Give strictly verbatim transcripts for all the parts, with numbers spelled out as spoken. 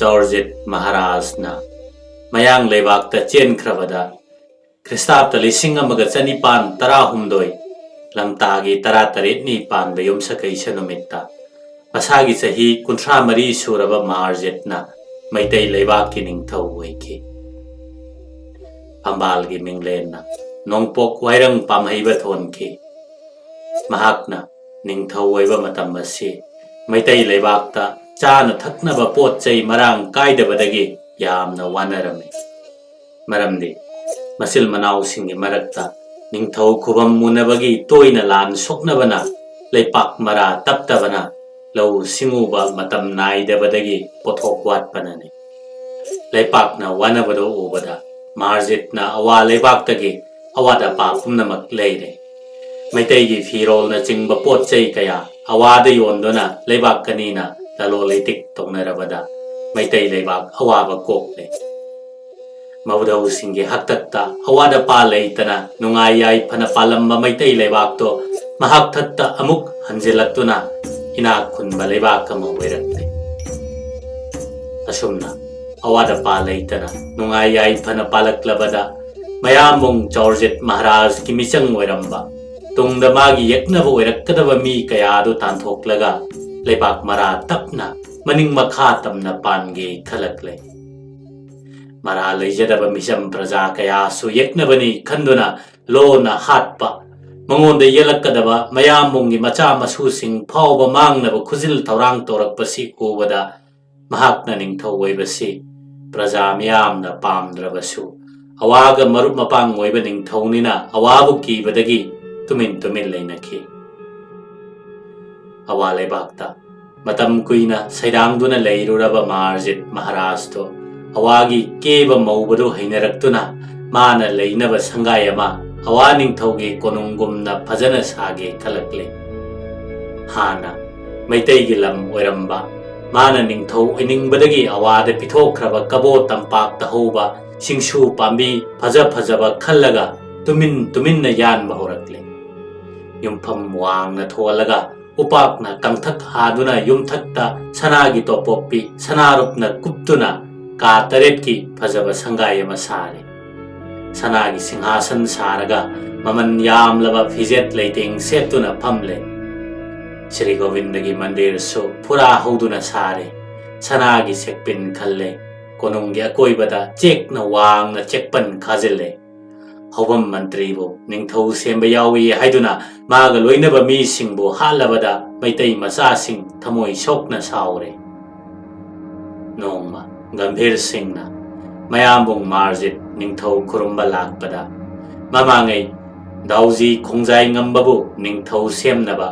ꯖꯣꯔꯖꯤꯠ ꯃꯍꯥꯔꯥꯖꯅ ꯃꯌꯥꯡ ꯂꯩꯕꯥꯛꯇ ꯆꯦꯟꯈ꯭ꯔꯕꯗ, ꯈ꯭ꯔꯤꯁꯇꯥꯕꯇ ꯂꯤꯁꯤꯡ ꯑꯃꯒ ꯆꯅꯤꯄꯥꯟ ꯇꯔꯥꯍꯨꯝꯗꯣꯏ, ꯂꯝꯇꯥꯒꯤ ꯇꯔꯥꯇꯔꯦꯠꯅꯤ ꯄꯥꯟꯕ ꯌꯨꯝꯁꯀꯩꯁ ꯅꯨꯃꯤꯠꯇ ꯃꯁꯥꯒꯤ ꯆꯍꯤ ꯀꯨꯟꯊ꯭ꯔꯥ ꯃꯔꯤ ꯁꯨꯔꯕ ꯃꯍꯥꯔꯖꯤꯠꯅ ꯃꯩꯇꯩ ꯂꯩꯕꯥꯛꯀꯤ ꯅꯤꯡꯊꯧ ꯑꯣꯏꯈꯤ꯫ ꯐꯝꯕꯥꯜꯒꯤ ꯃꯤꯡꯂꯦꯟꯅ ꯅꯣꯡꯄꯣꯛ ꯋꯥꯏꯔꯪ ꯄꯥꯝꯍꯩꯕ ꯊꯣꯟꯈꯤ꯫ ꯃꯍꯥꯛꯅ ꯅꯤꯡꯊꯧ ꯑꯣꯏꯕ ꯃꯇꯝ ꯑꯁꯤ ꯃꯩꯇꯩ ꯂꯩꯕꯥꯛꯇ ꯆꯥꯅ ꯊꯛꯅꯕ ꯄꯣꯠ ꯆꯩ ꯃꯔꯥꯡ ꯀꯥꯏꯗꯕꯗꯒꯤ ꯌꯥꯝꯅ ꯋꯥꯅꯔꯝꯃꯤ꯫ ꯃꯔꯝꯗꯤ ꯃꯆꯤꯜ ꯃꯅꯥꯎꯁꯤꯡꯒꯤ ꯃꯔꯛꯇ ꯅꯤꯡꯊꯧ ꯈꯨꯕꯝ ꯃꯨꯟꯅꯕꯒꯤ ꯇꯣꯏꯅ ꯂꯥꯟ ꯁꯣꯛꯅꯕꯅ ꯂꯩꯄꯥꯛ ꯃꯔꯥ ꯇꯞꯇꯕꯅ ꯂꯧꯎ ꯁꯤꯡꯎꯕ ꯃꯇꯝ ꯅꯥꯏꯗꯕꯗꯒꯤ ꯄꯣꯠꯊꯣꯛ ꯋꯥꯠꯄꯅꯅꯤ꯫ ꯂꯩꯄꯥꯛꯅ ꯋꯥꯅꯕꯗꯨ ꯎꯕꯗ ꯃꯍꯥꯔꯖꯤꯠꯅ ꯑꯋꯥ ꯂꯩꯕꯥꯛꯇꯒꯤ ꯑꯋꯥꯠ ꯑꯄꯥ ꯄꯨꯝꯅꯃꯛ ꯂꯩꯔꯦ꯫ ꯃꯩꯇꯩꯒꯤ ꯐꯤꯔꯣꯜꯅꯆꯤꯡꯕ ꯄꯣꯠ ꯆꯩ ꯀꯌꯥ ꯑꯋꯥꯗ ꯌꯣꯟꯗꯨꯅ ꯂꯩꯕꯥꯛ ꯑꯅꯤꯅ ꯂꯂꯣꯟ ꯏꯇꯤꯛ ꯇꯧꯅꯔꯕꯗ ꯃꯩꯇꯩ ꯂꯩꯕꯥꯛ ꯑꯋꯥꯕ ꯀꯣꯛꯂꯦ꯫ ꯃꯧꯙꯧꯁꯤꯡꯒꯤ ꯍꯥꯛꯇꯛꯇ ꯑꯋꯥꯠ ꯑꯄꯥ ꯂꯩꯇꯅ ꯅꯨꯡꯉꯥꯏ ꯌꯥꯏꯐꯅ ꯄꯥꯜꯂꯝꯕ ꯃꯩꯇꯩ ꯂꯩꯕꯥꯛꯇꯣ ꯃꯍꯥꯛ ꯊꯛꯇ ꯑꯃꯨꯛ ꯍꯟꯖꯤꯜꯂꯛꯇꯨꯅ ꯏꯅꯥꯛ ꯈꯨꯟꯕ ꯂꯩꯕꯥꯛ ꯑꯃ ꯑꯣꯏꯔꯛꯂꯦ꯫ ꯑꯁꯨꯝꯅ ꯑꯋꯥꯠ ꯑꯄꯥ ꯂꯩꯇꯅ ꯅꯨꯡꯉꯥꯏ ꯌꯥꯏꯐꯅ ꯄꯥꯜꯂꯛꯂꯕꯗ ꯃꯌꯥꯝꯕꯨꯡ ꯖꯣꯔꯖꯤꯠ ꯃꯍꯥꯔꯥꯖꯀꯤ ꯃꯤꯆꯪ ꯑꯣꯏꯔꯝꯕ, ꯇꯨꯡꯗ ꯃꯥꯒꯤ ꯌꯦꯛꯅꯕ ꯑꯣꯏꯔꯛꯀꯗꯕ ꯃꯤ ꯀꯌꯥ ꯑꯗꯨ ꯇꯥꯟꯊꯣꯛꯂꯒ ꯂꯩꯕꯥꯛ ꯃꯔꯥ ꯇꯞꯅ ꯃꯅꯤꯡ ꯃꯈꯥ ꯇꯝꯅ ꯄꯥꯟꯒꯦ ꯈꯜꯂꯛꯂꯦ꯫ ꯃꯔꯥ ꯂꯩꯖꯗꯕ ꯃꯤꯆꯝ ꯄ꯭ꯔꯖꯥ ꯀꯌꯥꯁꯨ ꯌꯦꯛꯅꯕꯅꯤ ꯈꯟꯗꯨꯅ ꯂꯣꯟꯅ ꯍꯥꯠꯄ, ꯃꯉꯣꯟꯗ ꯌꯦꯜꯂꯛꯀꯗꯕ ꯃꯌꯥꯝꯕꯨꯡꯒꯤ ꯃꯆꯥ ꯃꯁꯨꯁꯤꯡ ꯐꯥꯎꯕ ꯃꯥꯡꯅꯕ ꯈꯨꯖꯤꯜ ꯊꯧꯔꯥꯡ ꯇꯧꯔꯛꯄꯁꯤ ꯎꯕꯗ ꯃꯍꯥꯛꯅ ꯅꯤꯡꯊꯧ ꯑꯣꯏꯕꯁꯤ ꯄ꯭ꯔꯖꯥ ꯃꯤꯌꯥꯝꯅ ꯄꯥꯝꯗ꯭ꯔꯕꯁꯨ ꯑꯋꯥꯒ ꯃꯔꯨꯞ ꯃꯄꯥꯡ ꯑꯣꯏꯕ ꯅꯤꯡꯊꯧꯅꯤꯅ ꯑꯋꯥꯕꯨ ꯀꯤꯕꯗꯒꯤ ꯇꯨꯃꯤꯟ ꯇꯨꯃꯤꯟ ꯂꯩꯅꯈꯤ꯫ ꯑꯋꯥ ꯂꯩꯕꯥꯛꯇ ꯃꯇꯝ ꯀꯨꯏꯅ ꯁꯩꯗꯥꯡꯗꯨꯅ ꯂꯩꯔꯨꯔꯕ ꯃꯍꯥꯔꯖꯤꯠ ꯃꯍꯥꯔꯥꯖꯇꯣ ꯑꯋꯥꯒꯤ ꯀꯦꯕ ꯃꯧꯕꯗꯨ ꯍꯩꯅꯔꯛꯇꯨꯅ ꯃꯥꯅ ꯂꯩꯅꯕ ꯁꯪꯒꯥꯏ ꯑꯃ ꯑꯋꯥ ꯅꯤꯡꯊꯧꯒꯤ ꯀꯣꯅꯨꯡꯒꯨꯝꯅ ꯐꯖꯅ ꯁꯥꯒꯦ ꯈꯜꯂꯛꯂꯦ꯫ ꯍꯥꯟꯅ ꯃꯩꯇꯩꯒꯤ ꯂꯝ ꯑꯣꯏꯔꯝꯕ, ꯃꯥꯅ ꯅꯤꯡꯊꯧ ꯑꯣꯏꯅꯤꯡꯕꯗꯒꯤ ꯑꯋꯥꯗ ꯄꯤꯊꯣꯛꯈ꯭ꯔꯕ ꯀꯕꯣ ꯇꯝꯄꯥꯛꯇ ꯍꯧꯕ ꯁꯤꯡꯁꯨ ꯄꯥꯝꯕꯤ ꯐꯖ ꯐꯖꯕ ꯈꯜꯂꯒ ꯇꯨꯃꯤꯟ ꯇꯨꯃꯤꯟꯅ ꯌꯥꯟꯕ ꯍꯧꯔꯛꯂꯦ꯫ ꯌꯨꯝꯐꯝ ꯋꯥꯡꯅ ꯊꯣꯜꯂꯒ ꯎꯄꯥꯛꯅ ꯀꯪꯊꯛ ꯍꯥꯗꯨꯅ ꯌꯨꯝꯊꯛꯇ ꯁꯅꯥꯒꯤ ꯇꯣꯄꯣꯛꯄꯤ ꯁꯅꯥꯔꯨꯞꯅ ꯀꯨꯞꯇꯨꯅ ꯀꯥ ꯇꯔꯦꯠꯀꯤ ꯐꯖꯕ ꯁꯪꯒꯥꯏ ꯑꯃ ꯁꯥꯔꯦ꯫ ꯁꯅꯥꯒꯤ ꯁꯤꯡꯍꯥꯁꯟ ꯁꯥꯔꯒ ꯃꯃꯜ ꯌꯥꯝꯂꯕ ꯐꯤꯖꯦꯠ ꯂꯩꯇꯦꯡ ꯁꯦꯠꯇꯨꯅ ꯐꯝꯂꯦ꯫ ꯁ꯭ꯔꯤ ꯒꯣꯕꯤꯟꯗꯒꯤ ꯃꯟꯗꯤꯔꯁꯨ ꯐꯨꯔꯥ ꯍꯧꯗꯨꯅ ꯁꯥꯔꯦ꯫ ꯁꯅꯥꯒꯤ ꯁꯦꯛꯄꯤꯟ ꯈꯜꯂꯦ꯫ ꯀꯣꯅꯨꯡꯒꯤ ꯑꯀꯣꯏꯕꯗ ꯆꯦꯛꯅ ꯋꯥꯡꯅ ꯆꯦꯛꯄꯟ ꯈꯥꯖꯤꯜꯂꯦ꯫ ꯍꯧꯐꯝ ꯃꯟꯇ꯭ꯔꯤꯕꯨ ꯅꯤꯡꯊꯧ ꯁꯦꯝꯕ ꯌꯥꯎꯏ ꯍꯥꯏꯗꯨꯅ ꯃꯥꯒ ꯂꯣꯏꯅꯕ ꯃꯤꯁꯤꯡꯕꯨ ꯍꯥꯠꯂꯕꯗ ꯃꯩꯇꯩ ꯃꯆꯥꯁꯤꯡ ꯊꯃꯣꯏ ꯁꯣꯛꯅ ꯁꯥꯎꯔꯦ꯫ ꯅꯣꯡꯃ ꯒꯝꯚꯤꯔ ꯁꯤꯡꯅ ꯃꯌꯥꯝꯕꯨꯡ ꯃꯥꯔꯖꯤꯠ ꯅꯤꯡꯊꯧ ꯈꯨꯔꯨꯝꯕ ꯂꯥꯛꯄꯗ ꯃꯃꯥꯡꯉꯩ ꯗꯥꯎꯖꯤ ꯈꯣꯡꯖꯥꯏ ꯉꯝꯕꯕꯨ ꯅꯤꯡꯊꯧ ꯁꯦꯝꯅꯕ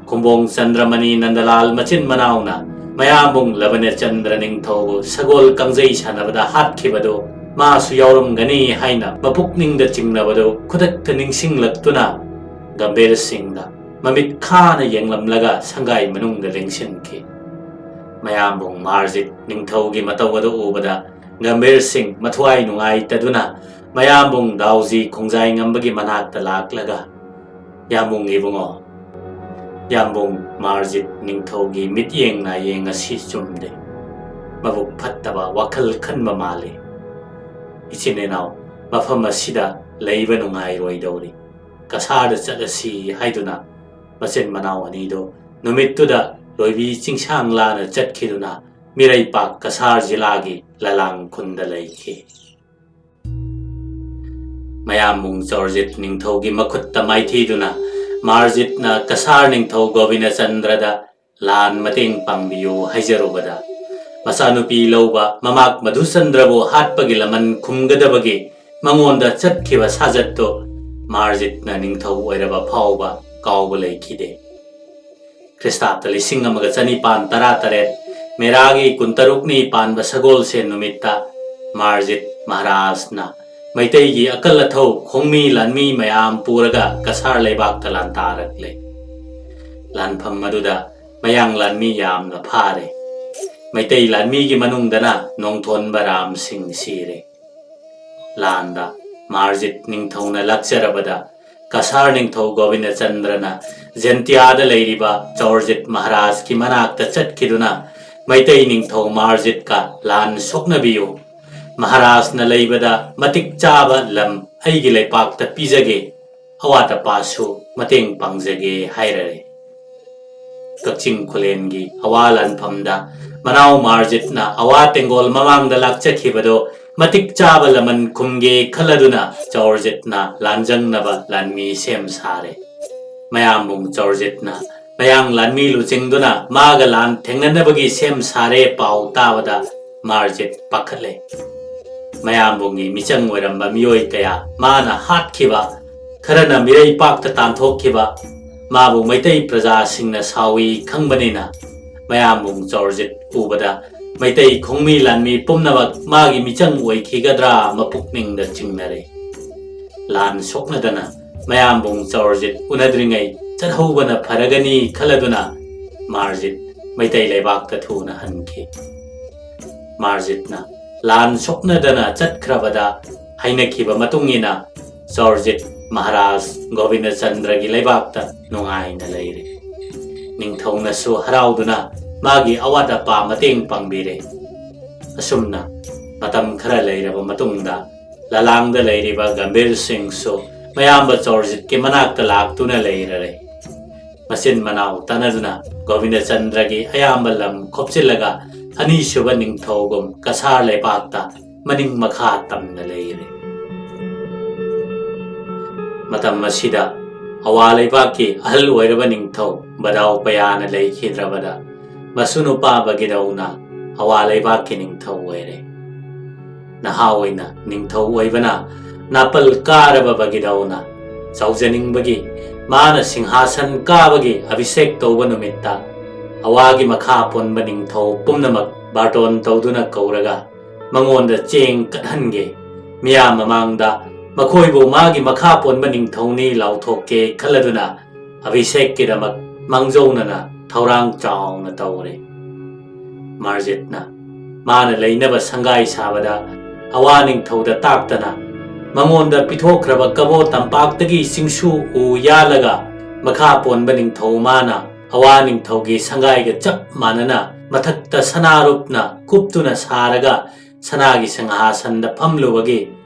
ꯈꯨꯝꯕꯣꯡ ꯆꯟꯗ꯭ꯔꯃꯅꯤ ꯅꯟꯗꯂꯥꯜ ꯃꯆꯤꯟ ꯃꯅꯥꯎꯅ ꯃꯌꯥꯝꯕꯨꯡ ꯂꯕꯅꯆꯟꯗ꯭ꯔ ꯅꯤꯡꯊꯧꯕꯨ ꯁꯒꯣꯜ ꯀꯥꯡꯖꯩ ꯁꯥꯟꯅꯕꯗ ꯍꯥꯠꯈꯤꯕꯗꯨ ꯃꯥꯁꯨ ꯌꯥꯎꯔꯝꯒꯅꯤ ꯍꯥꯏꯅ ꯃꯄꯨꯛꯅꯤꯡꯗ ꯆꯤꯡꯅꯕꯗꯨ ꯈꯨꯗꯛꯇ ꯅꯤꯡꯁꯤꯡꯂꯛꯇꯨꯅ ꯒꯝꯚꯤꯔ ꯁꯤꯡꯗ ꯃꯃꯤꯠ ꯈꯥꯅ ꯌꯦꯡꯂꯝꯂꯒ ꯁꯪꯒꯥꯏ ꯃꯅꯨꯡꯗ ꯂꯦꯡꯁꯤꯟꯈꯤ꯫ ꯃꯌꯥꯝꯕꯨꯡ ꯃꯥꯔꯖꯤꯠ ꯅꯤꯡꯊꯧꯒꯤ ꯃꯇꯧ ꯑꯗꯨ ꯎꯕꯗ ꯒꯝꯚꯤꯔ ꯁꯤꯡ ꯃꯊ꯭ꯋꯥꯏ ꯅꯨꯡꯉꯥꯏꯇꯗꯨꯅ ꯃꯌꯥꯝꯕꯨꯡ ꯗꯥꯎꯖꯤ ꯈꯣꯡꯖꯥꯏ ꯉꯝꯕꯒꯤ ꯃꯅꯥꯛꯇ ꯂꯥꯛꯂꯒ, "ꯌꯥꯝꯕꯨꯡ ꯏꯕꯨꯡꯉꯣ, ꯌꯥꯝꯕꯨꯡ ꯃꯥꯔꯖꯤꯠ ꯅꯤꯡꯊꯧꯒꯤ ꯃꯤꯠꯌꯦꯡ ꯅꯥꯌꯦꯡ ꯑꯁꯤ ꯆꯨꯝꯗꯦ꯫ ꯃꯕꯨꯛ ꯐꯠꯇꯕ ꯋꯥꯈꯜ ꯈꯟꯕ ꯃꯥꯜꯂꯤ꯫ ꯏꯆꯤꯟ ꯏꯅꯥꯎ ꯃꯐꯝ ꯑꯁꯤꯗ ꯂꯩꯕ ꯅꯨꯡꯉꯥꯏꯔꯣꯏꯗꯧꯔꯤ꯫ ꯀꯁꯥꯔꯗ ꯆꯠꯂꯁꯤ" ꯍꯥꯏꯗꯨꯅ ꯃꯆꯤꯟ ꯃꯅꯥꯎ ꯑꯅꯤꯗꯨ ꯅꯨꯃꯤꯠꯇꯨꯗ ꯂꯣꯏꯕꯤ ꯆꯤꯡꯁꯥꯡ ꯂꯥꯅ ꯆꯠꯈꯤꯗꯨꯅ ꯃꯤꯔꯩꯄꯥꯛ ꯀꯁꯥꯔ ꯖꯤꯂꯥꯒꯤ ꯂꯂꯥꯡ ꯈꯨꯟꯗ ꯂꯩꯈꯤ꯫ ꯃꯌꯥꯝꯕꯨꯡ ꯆꯧꯔꯖꯤꯠ ꯅꯤꯡꯊꯧꯒꯤ ꯃꯈꯨꯠꯇ ꯃꯥꯏꯊꯤꯗꯨꯅ ꯃꯥꯔꯖꯤꯠꯅ ꯀꯁꯥꯔ ꯅꯤꯡꯊꯧ ꯒꯣꯕꯤꯟꯗꯆꯟꯗ꯭ꯔꯗ ꯂꯥꯟ ꯃꯇꯦꯡ ꯄꯥꯡꯕꯤꯌꯨ ꯍꯥꯏꯖꯔꯨꯕꯗ, ꯃꯆꯥꯅꯨꯄꯤ ꯂꯧꯕ ꯃꯃꯥꯛ ꯃꯙꯨꯆꯟꯗ꯭ꯔꯕꯨ ꯍꯥꯠꯄꯒꯤ ꯂꯃꯟ ꯈꯨꯝꯒꯗꯕꯒꯤ ꯃꯉꯣꯟꯗ ꯆꯠꯈꯤꯕ ꯁꯥꯖꯠꯇꯨ ꯃꯥꯔꯖꯤꯠꯅ ꯅꯤꯡꯊꯧ ꯑꯣꯏꯔꯕ ꯐꯥꯎꯕ ꯀꯥꯎꯕ ꯂꯩꯈꯤꯗꯦ꯫ ꯈ꯭ꯔꯤꯁꯇꯥꯕꯇ ꯂꯤꯁꯤꯡ ꯑꯃꯒ ꯆꯅꯤꯄꯥꯟ ꯇꯔꯥ ꯇꯔꯦꯠ ꯃꯦꯔꯥꯒꯤ ꯀꯨꯟꯇꯔꯨꯛꯅꯤ ꯄꯥꯟꯕ ꯁꯒꯣꯜꯁꯦꯟ ꯅꯨꯃꯤꯠꯇ ꯃꯥꯔꯖꯤꯠ ꯃꯍꯥꯔꯥꯖꯅ ꯃꯩꯇꯩꯒꯤ ꯑꯀꯜ ꯑꯊꯧ ꯈꯣꯡꯃꯤ ꯂꯥꯟꯃꯤ ꯃꯌꯥꯝ ꯄꯨꯔꯒ ꯀꯁꯥꯔ ꯂꯩꯕꯥꯛꯇ ꯂꯥꯟꯗꯥꯔꯛꯂꯦ꯫ ꯂꯥꯟꯐꯝ ꯑꯗꯨꯗ ꯃꯌꯥꯡ ꯂꯥꯟꯃꯤ ꯌꯥꯝꯅ ꯐꯥꯔꯦ꯫ ꯃꯩꯇꯩ ꯂꯥꯟꯃꯤꯒꯤ ꯃꯅꯨꯡꯗꯅ ꯅꯣꯡꯊꯣꯟꯕ ꯔꯥꯝ ꯁꯤꯡ ꯁꯤꯔꯦ꯫ ꯂꯥꯟꯗ ꯃꯥꯔꯖꯤꯠ ꯅꯤꯡꯊꯧꯅ ꯂꯥꯛꯆꯔꯕꯗ ꯀꯁꯥꯔ ꯅꯤꯡꯊꯧ ꯒꯣꯕꯤꯟꯗꯆꯟꯗ꯭ꯔꯅ ꯖꯦꯟꯇꯤꯌꯥꯗ ꯂꯩꯔꯤꯕ ꯆꯧꯔꯖꯤꯠ ꯃꯍꯥꯔꯥꯖꯀꯤ ꯃꯅꯥꯛꯇ ꯆꯠꯈꯤꯗꯨꯅ ꯃꯩꯇꯩ ꯅꯤꯡꯊꯧ ꯃꯥꯔꯖꯤꯠꯀ ꯂꯥꯟ ꯁꯣꯛꯅꯕꯤꯌꯨ, ꯃꯍꯥꯔꯥꯖꯅ ꯂꯩꯕꯗ ꯃꯇꯤꯛ ꯆꯥꯕ ꯂꯝ ꯑꯩꯒꯤ ꯂꯩꯄꯥꯛꯇ ꯄꯤꯖꯒꯦ, ꯑꯋꯥꯠ ꯑꯄꯥꯁꯨ ꯃꯇꯦꯡ ꯄꯥꯡꯖꯒꯦ ꯍꯥꯏꯔꯔꯦ꯫ ꯀꯛꯆꯤꯡ ꯈꯨꯂꯦꯟꯒꯤ ꯑꯋꯥ ꯂꯥꯟꯐꯝꯗ ꯃꯅꯥꯎ ꯃꯥꯔꯖꯤꯠꯅ ꯑꯋꯥ ꯇꯦꯡꯒꯣꯜ ꯃꯃꯥꯡꯗ ꯂꯥꯛꯆꯈꯤꯕꯗꯣ ꯃꯇꯤꯛ ꯆꯥꯕ ꯂꯃꯟ ꯈꯨꯝꯒꯦ ꯈꯜꯂꯗꯨꯅ ꯆꯧꯔꯖꯤꯠꯅ ꯂꯥꯟꯖꯪꯅꯕ ꯂꯥꯟꯃꯤ ꯁꯦꯝ ꯁꯥꯔꯦ꯫ ꯃꯌꯥꯝꯕꯨꯡ ꯆꯧꯔꯖꯤꯠꯅ ꯃꯌꯥꯡ ꯂꯥꯟꯃꯤ ꯂꯨꯆꯤꯡꯗꯨꯅ ꯃꯥꯒ ꯂꯥꯟ ꯊꯦꯡꯅꯅꯕꯒꯤ ꯁꯦꯝ ꯁꯥꯔꯦ ꯄꯥꯎ ꯇꯥꯕꯗ ꯃꯥꯔꯖꯤꯠ ꯄꯥꯈꯠꯂꯦ꯫ ꯃꯌꯥꯝꯕꯨꯡꯒꯤ ꯃꯤꯆꯪ ꯑꯣꯏꯔꯝꯕ ꯃꯤꯑꯣꯏ ꯀꯌꯥ ꯃꯥꯅ ꯍꯥꯠꯈꯤꯕ, ꯈꯔꯅ ꯃꯤꯔꯩ ꯄꯥꯛꯇ ꯇꯥꯟꯊꯣꯛꯈꯤꯕ, ꯃꯥꯕꯨ ꯃꯩꯇꯩ ꯄ꯭ꯔꯖꯥꯁꯤꯡꯅ ꯁꯥꯎꯏ ꯈꯪꯕꯅꯤꯅ ꯃꯌꯥꯝꯕꯨꯡ ꯆꯧꯔꯖꯤꯠ ꯎꯕꯗ ꯃꯩꯇꯩ ꯈꯣꯡꯃꯤ ꯂꯥꯟꯃꯤ ꯄꯨꯝꯅꯃꯛ ꯃꯥꯒꯤ ꯃꯤꯆꯪ ꯑꯣꯏꯈꯤꯒꯗ꯭ꯔꯥ ꯃꯄꯨꯛꯅꯤꯡꯗ ꯆꯤꯡꯅꯔꯦ꯫ ꯂꯥꯟ ꯁꯣꯛꯅꯗꯅ ꯃꯌꯥꯝꯕꯨꯡ ꯆꯧꯔꯖꯤꯠ ꯎꯅꯗ꯭ꯔꯤꯉꯩ ꯆꯠꯍꯧꯕꯅ ꯐꯔꯒꯅꯤ ꯈꯜꯂꯗꯨꯅ ꯃꯥꯔꯖꯤꯠ ꯃꯩꯇꯩ ꯂꯩꯕꯥꯛꯇ ꯊꯨꯅ ꯍꯟꯈꯤ꯫ ꯃꯥꯔꯖꯤꯠꯅ ꯂꯥꯟ ꯁꯣꯛꯅꯗꯅ ꯆꯠꯈ꯭ꯔꯕꯗ ꯍꯥꯏꯅꯈꯤꯕ ꯃꯇꯨꯡ ꯏꯟꯅ ꯆꯧꯔꯖꯤꯠ ꯃꯍꯥꯔꯥꯖ ꯒꯣꯕꯤꯟꯗꯆꯟꯗ꯭ꯔꯒꯤ ꯂꯩꯕꯥꯛꯇ ꯅꯨꯡꯉꯥꯏꯅ ꯂꯩꯔꯦ꯫ ꯅꯤꯡꯊꯧꯅꯁꯨ ꯍꯔꯥꯎꯗꯨꯅ ꯃꯥꯒꯤ ꯑꯋꯥꯠ ꯑꯄꯥ ꯃꯇꯦꯡ ꯄꯥꯡꯕꯤꯔꯦ꯫ ꯑꯁꯨꯝꯅ ꯃꯇꯝ ꯈꯔ ꯂꯩꯔꯕ ꯃꯇꯨꯡꯗ ꯂꯂꯥꯡꯗ ꯂꯩꯔꯤꯕ ꯒꯝꯚꯤꯔ ꯁꯤꯡꯁꯨ ꯃꯌꯥꯝꯕ ꯆꯧꯔꯖꯤꯠꯀꯤ ꯃꯅꯥꯛꯇ ꯂꯥꯛꯇꯨꯅ ꯂꯩꯔꯔꯦ꯫ ꯃꯆꯤꯟ ꯃꯅꯥꯎ ꯇꯥꯟꯅꯗꯨꯅ ꯒꯣꯕꯤꯟꯗꯆꯟꯗ꯭ꯔꯒꯤ ꯑꯌꯥꯝꯕ ꯂꯝ ꯈꯣꯞꯆꯤꯜꯂꯒ ꯑꯅꯤꯁꯨꯕ ꯅꯤꯡꯊꯧꯒꯨꯝ ꯀꯁꯥꯔ ꯂꯩꯄꯥꯛꯇ ꯃꯅꯤꯡ ꯃꯈꯥ ꯇꯝꯅ ꯂꯩꯔꯦ꯫ ꯃꯇꯝ ꯑꯁꯤꯗ ꯑꯋꯥ ꯂꯩꯕꯥꯛꯀꯤ ꯑꯍꯜ ꯑꯣꯏꯔꯕ ꯅꯤꯡꯊꯧ ꯕꯗꯥꯎ ꯄꯌꯥꯅ ꯂꯩꯈꯤꯗ꯭ꯔꯕꯗ ꯃꯁꯨ ꯅꯨꯄꯥ ꯕꯒꯤꯗꯧꯅ ꯑꯋꯥ ꯂꯩꯕꯥꯛꯀꯤ ꯅꯤꯡꯊꯧ ꯑꯣꯏꯔꯦ꯫ ꯅꯍꯥ ꯑꯣꯏꯅ ꯅꯤꯡꯊꯧ ꯑꯣꯏꯕꯅ ꯅꯥꯄꯜ ꯀꯥꯔꯕ ꯕꯒꯤꯗꯧꯅ ꯆꯥꯎꯖꯅꯤꯡꯕꯒꯤ ꯃꯥꯅ ꯁꯤꯡꯍꯥꯁꯟ ꯀꯥꯕꯒꯤ ꯑꯚꯤꯁꯦꯛ ꯇꯧꯕ ꯅꯨꯃꯤꯠꯇ ꯑꯋꯥꯒꯤ ꯃꯈꯥ ꯄꯣꯟꯕ ꯅꯤꯡꯊꯧ ꯄꯨꯝꯅꯃꯛ ꯕꯥꯔꯇꯣꯟ ꯇꯧꯗꯨꯅ ꯀꯧꯔꯒ ꯃꯉꯣꯟꯗ ꯆꯦꯡ ꯀꯠꯍꯟꯒꯦ, ꯃꯤꯌꯥꯝ ꯃꯃꯥꯡꯗ ꯃꯈꯣꯏꯕꯨ ꯃꯥꯒꯤ ꯃꯈꯥ ꯄꯣꯟꯕ ꯅꯤꯡꯊꯧꯅꯤ ꯂꯥꯎꯊꯣꯛꯀꯦ ꯈꯜꯂꯗꯨꯅ ꯑꯚꯤꯁꯦꯛꯀꯤꯗꯃꯛ ꯃꯥꯡꯖꯧꯅꯅ ꯊꯧꯔꯥꯡ ꯆꯥꯎꯅ ꯇꯧꯔꯦ꯫ ꯃꯥꯔꯖꯤꯠꯅ ꯃꯥꯅ ꯂꯩꯅꯕ ꯁꯪꯒꯥꯏ ꯁꯥꯕꯗ ꯑꯋꯥ ꯅꯤꯡꯊꯧꯗ ꯇꯥꯛꯇꯅ ꯃꯉꯣꯟꯗ ꯄꯤꯊꯣꯛꯈ꯭ꯔꯕ ꯀꯕꯣ ꯇꯝꯄꯥꯛꯇꯒꯤ ꯆꯤꯡꯁꯨ ꯎ ꯌꯥꯜꯂꯒ ꯃꯈꯥ ꯄꯣꯟꯕ ꯅꯤꯡꯊꯧ ꯃꯥꯅ ꯑꯋꯥ ꯅꯤꯡꯊꯧꯒꯤ ꯁꯪꯒꯥꯏꯒ ꯆꯞ ꯃꯥꯟꯅꯅ ꯃꯊꯛꯇ ꯁꯅꯥꯔꯨꯞꯅ ꯀꯨꯞꯇꯨꯅ ꯁꯥꯔꯒ ꯁꯅꯥꯒꯤ ꯁꯤꯡꯍꯥꯁꯟꯗ ꯐꯝꯂꯨꯕꯒꯤ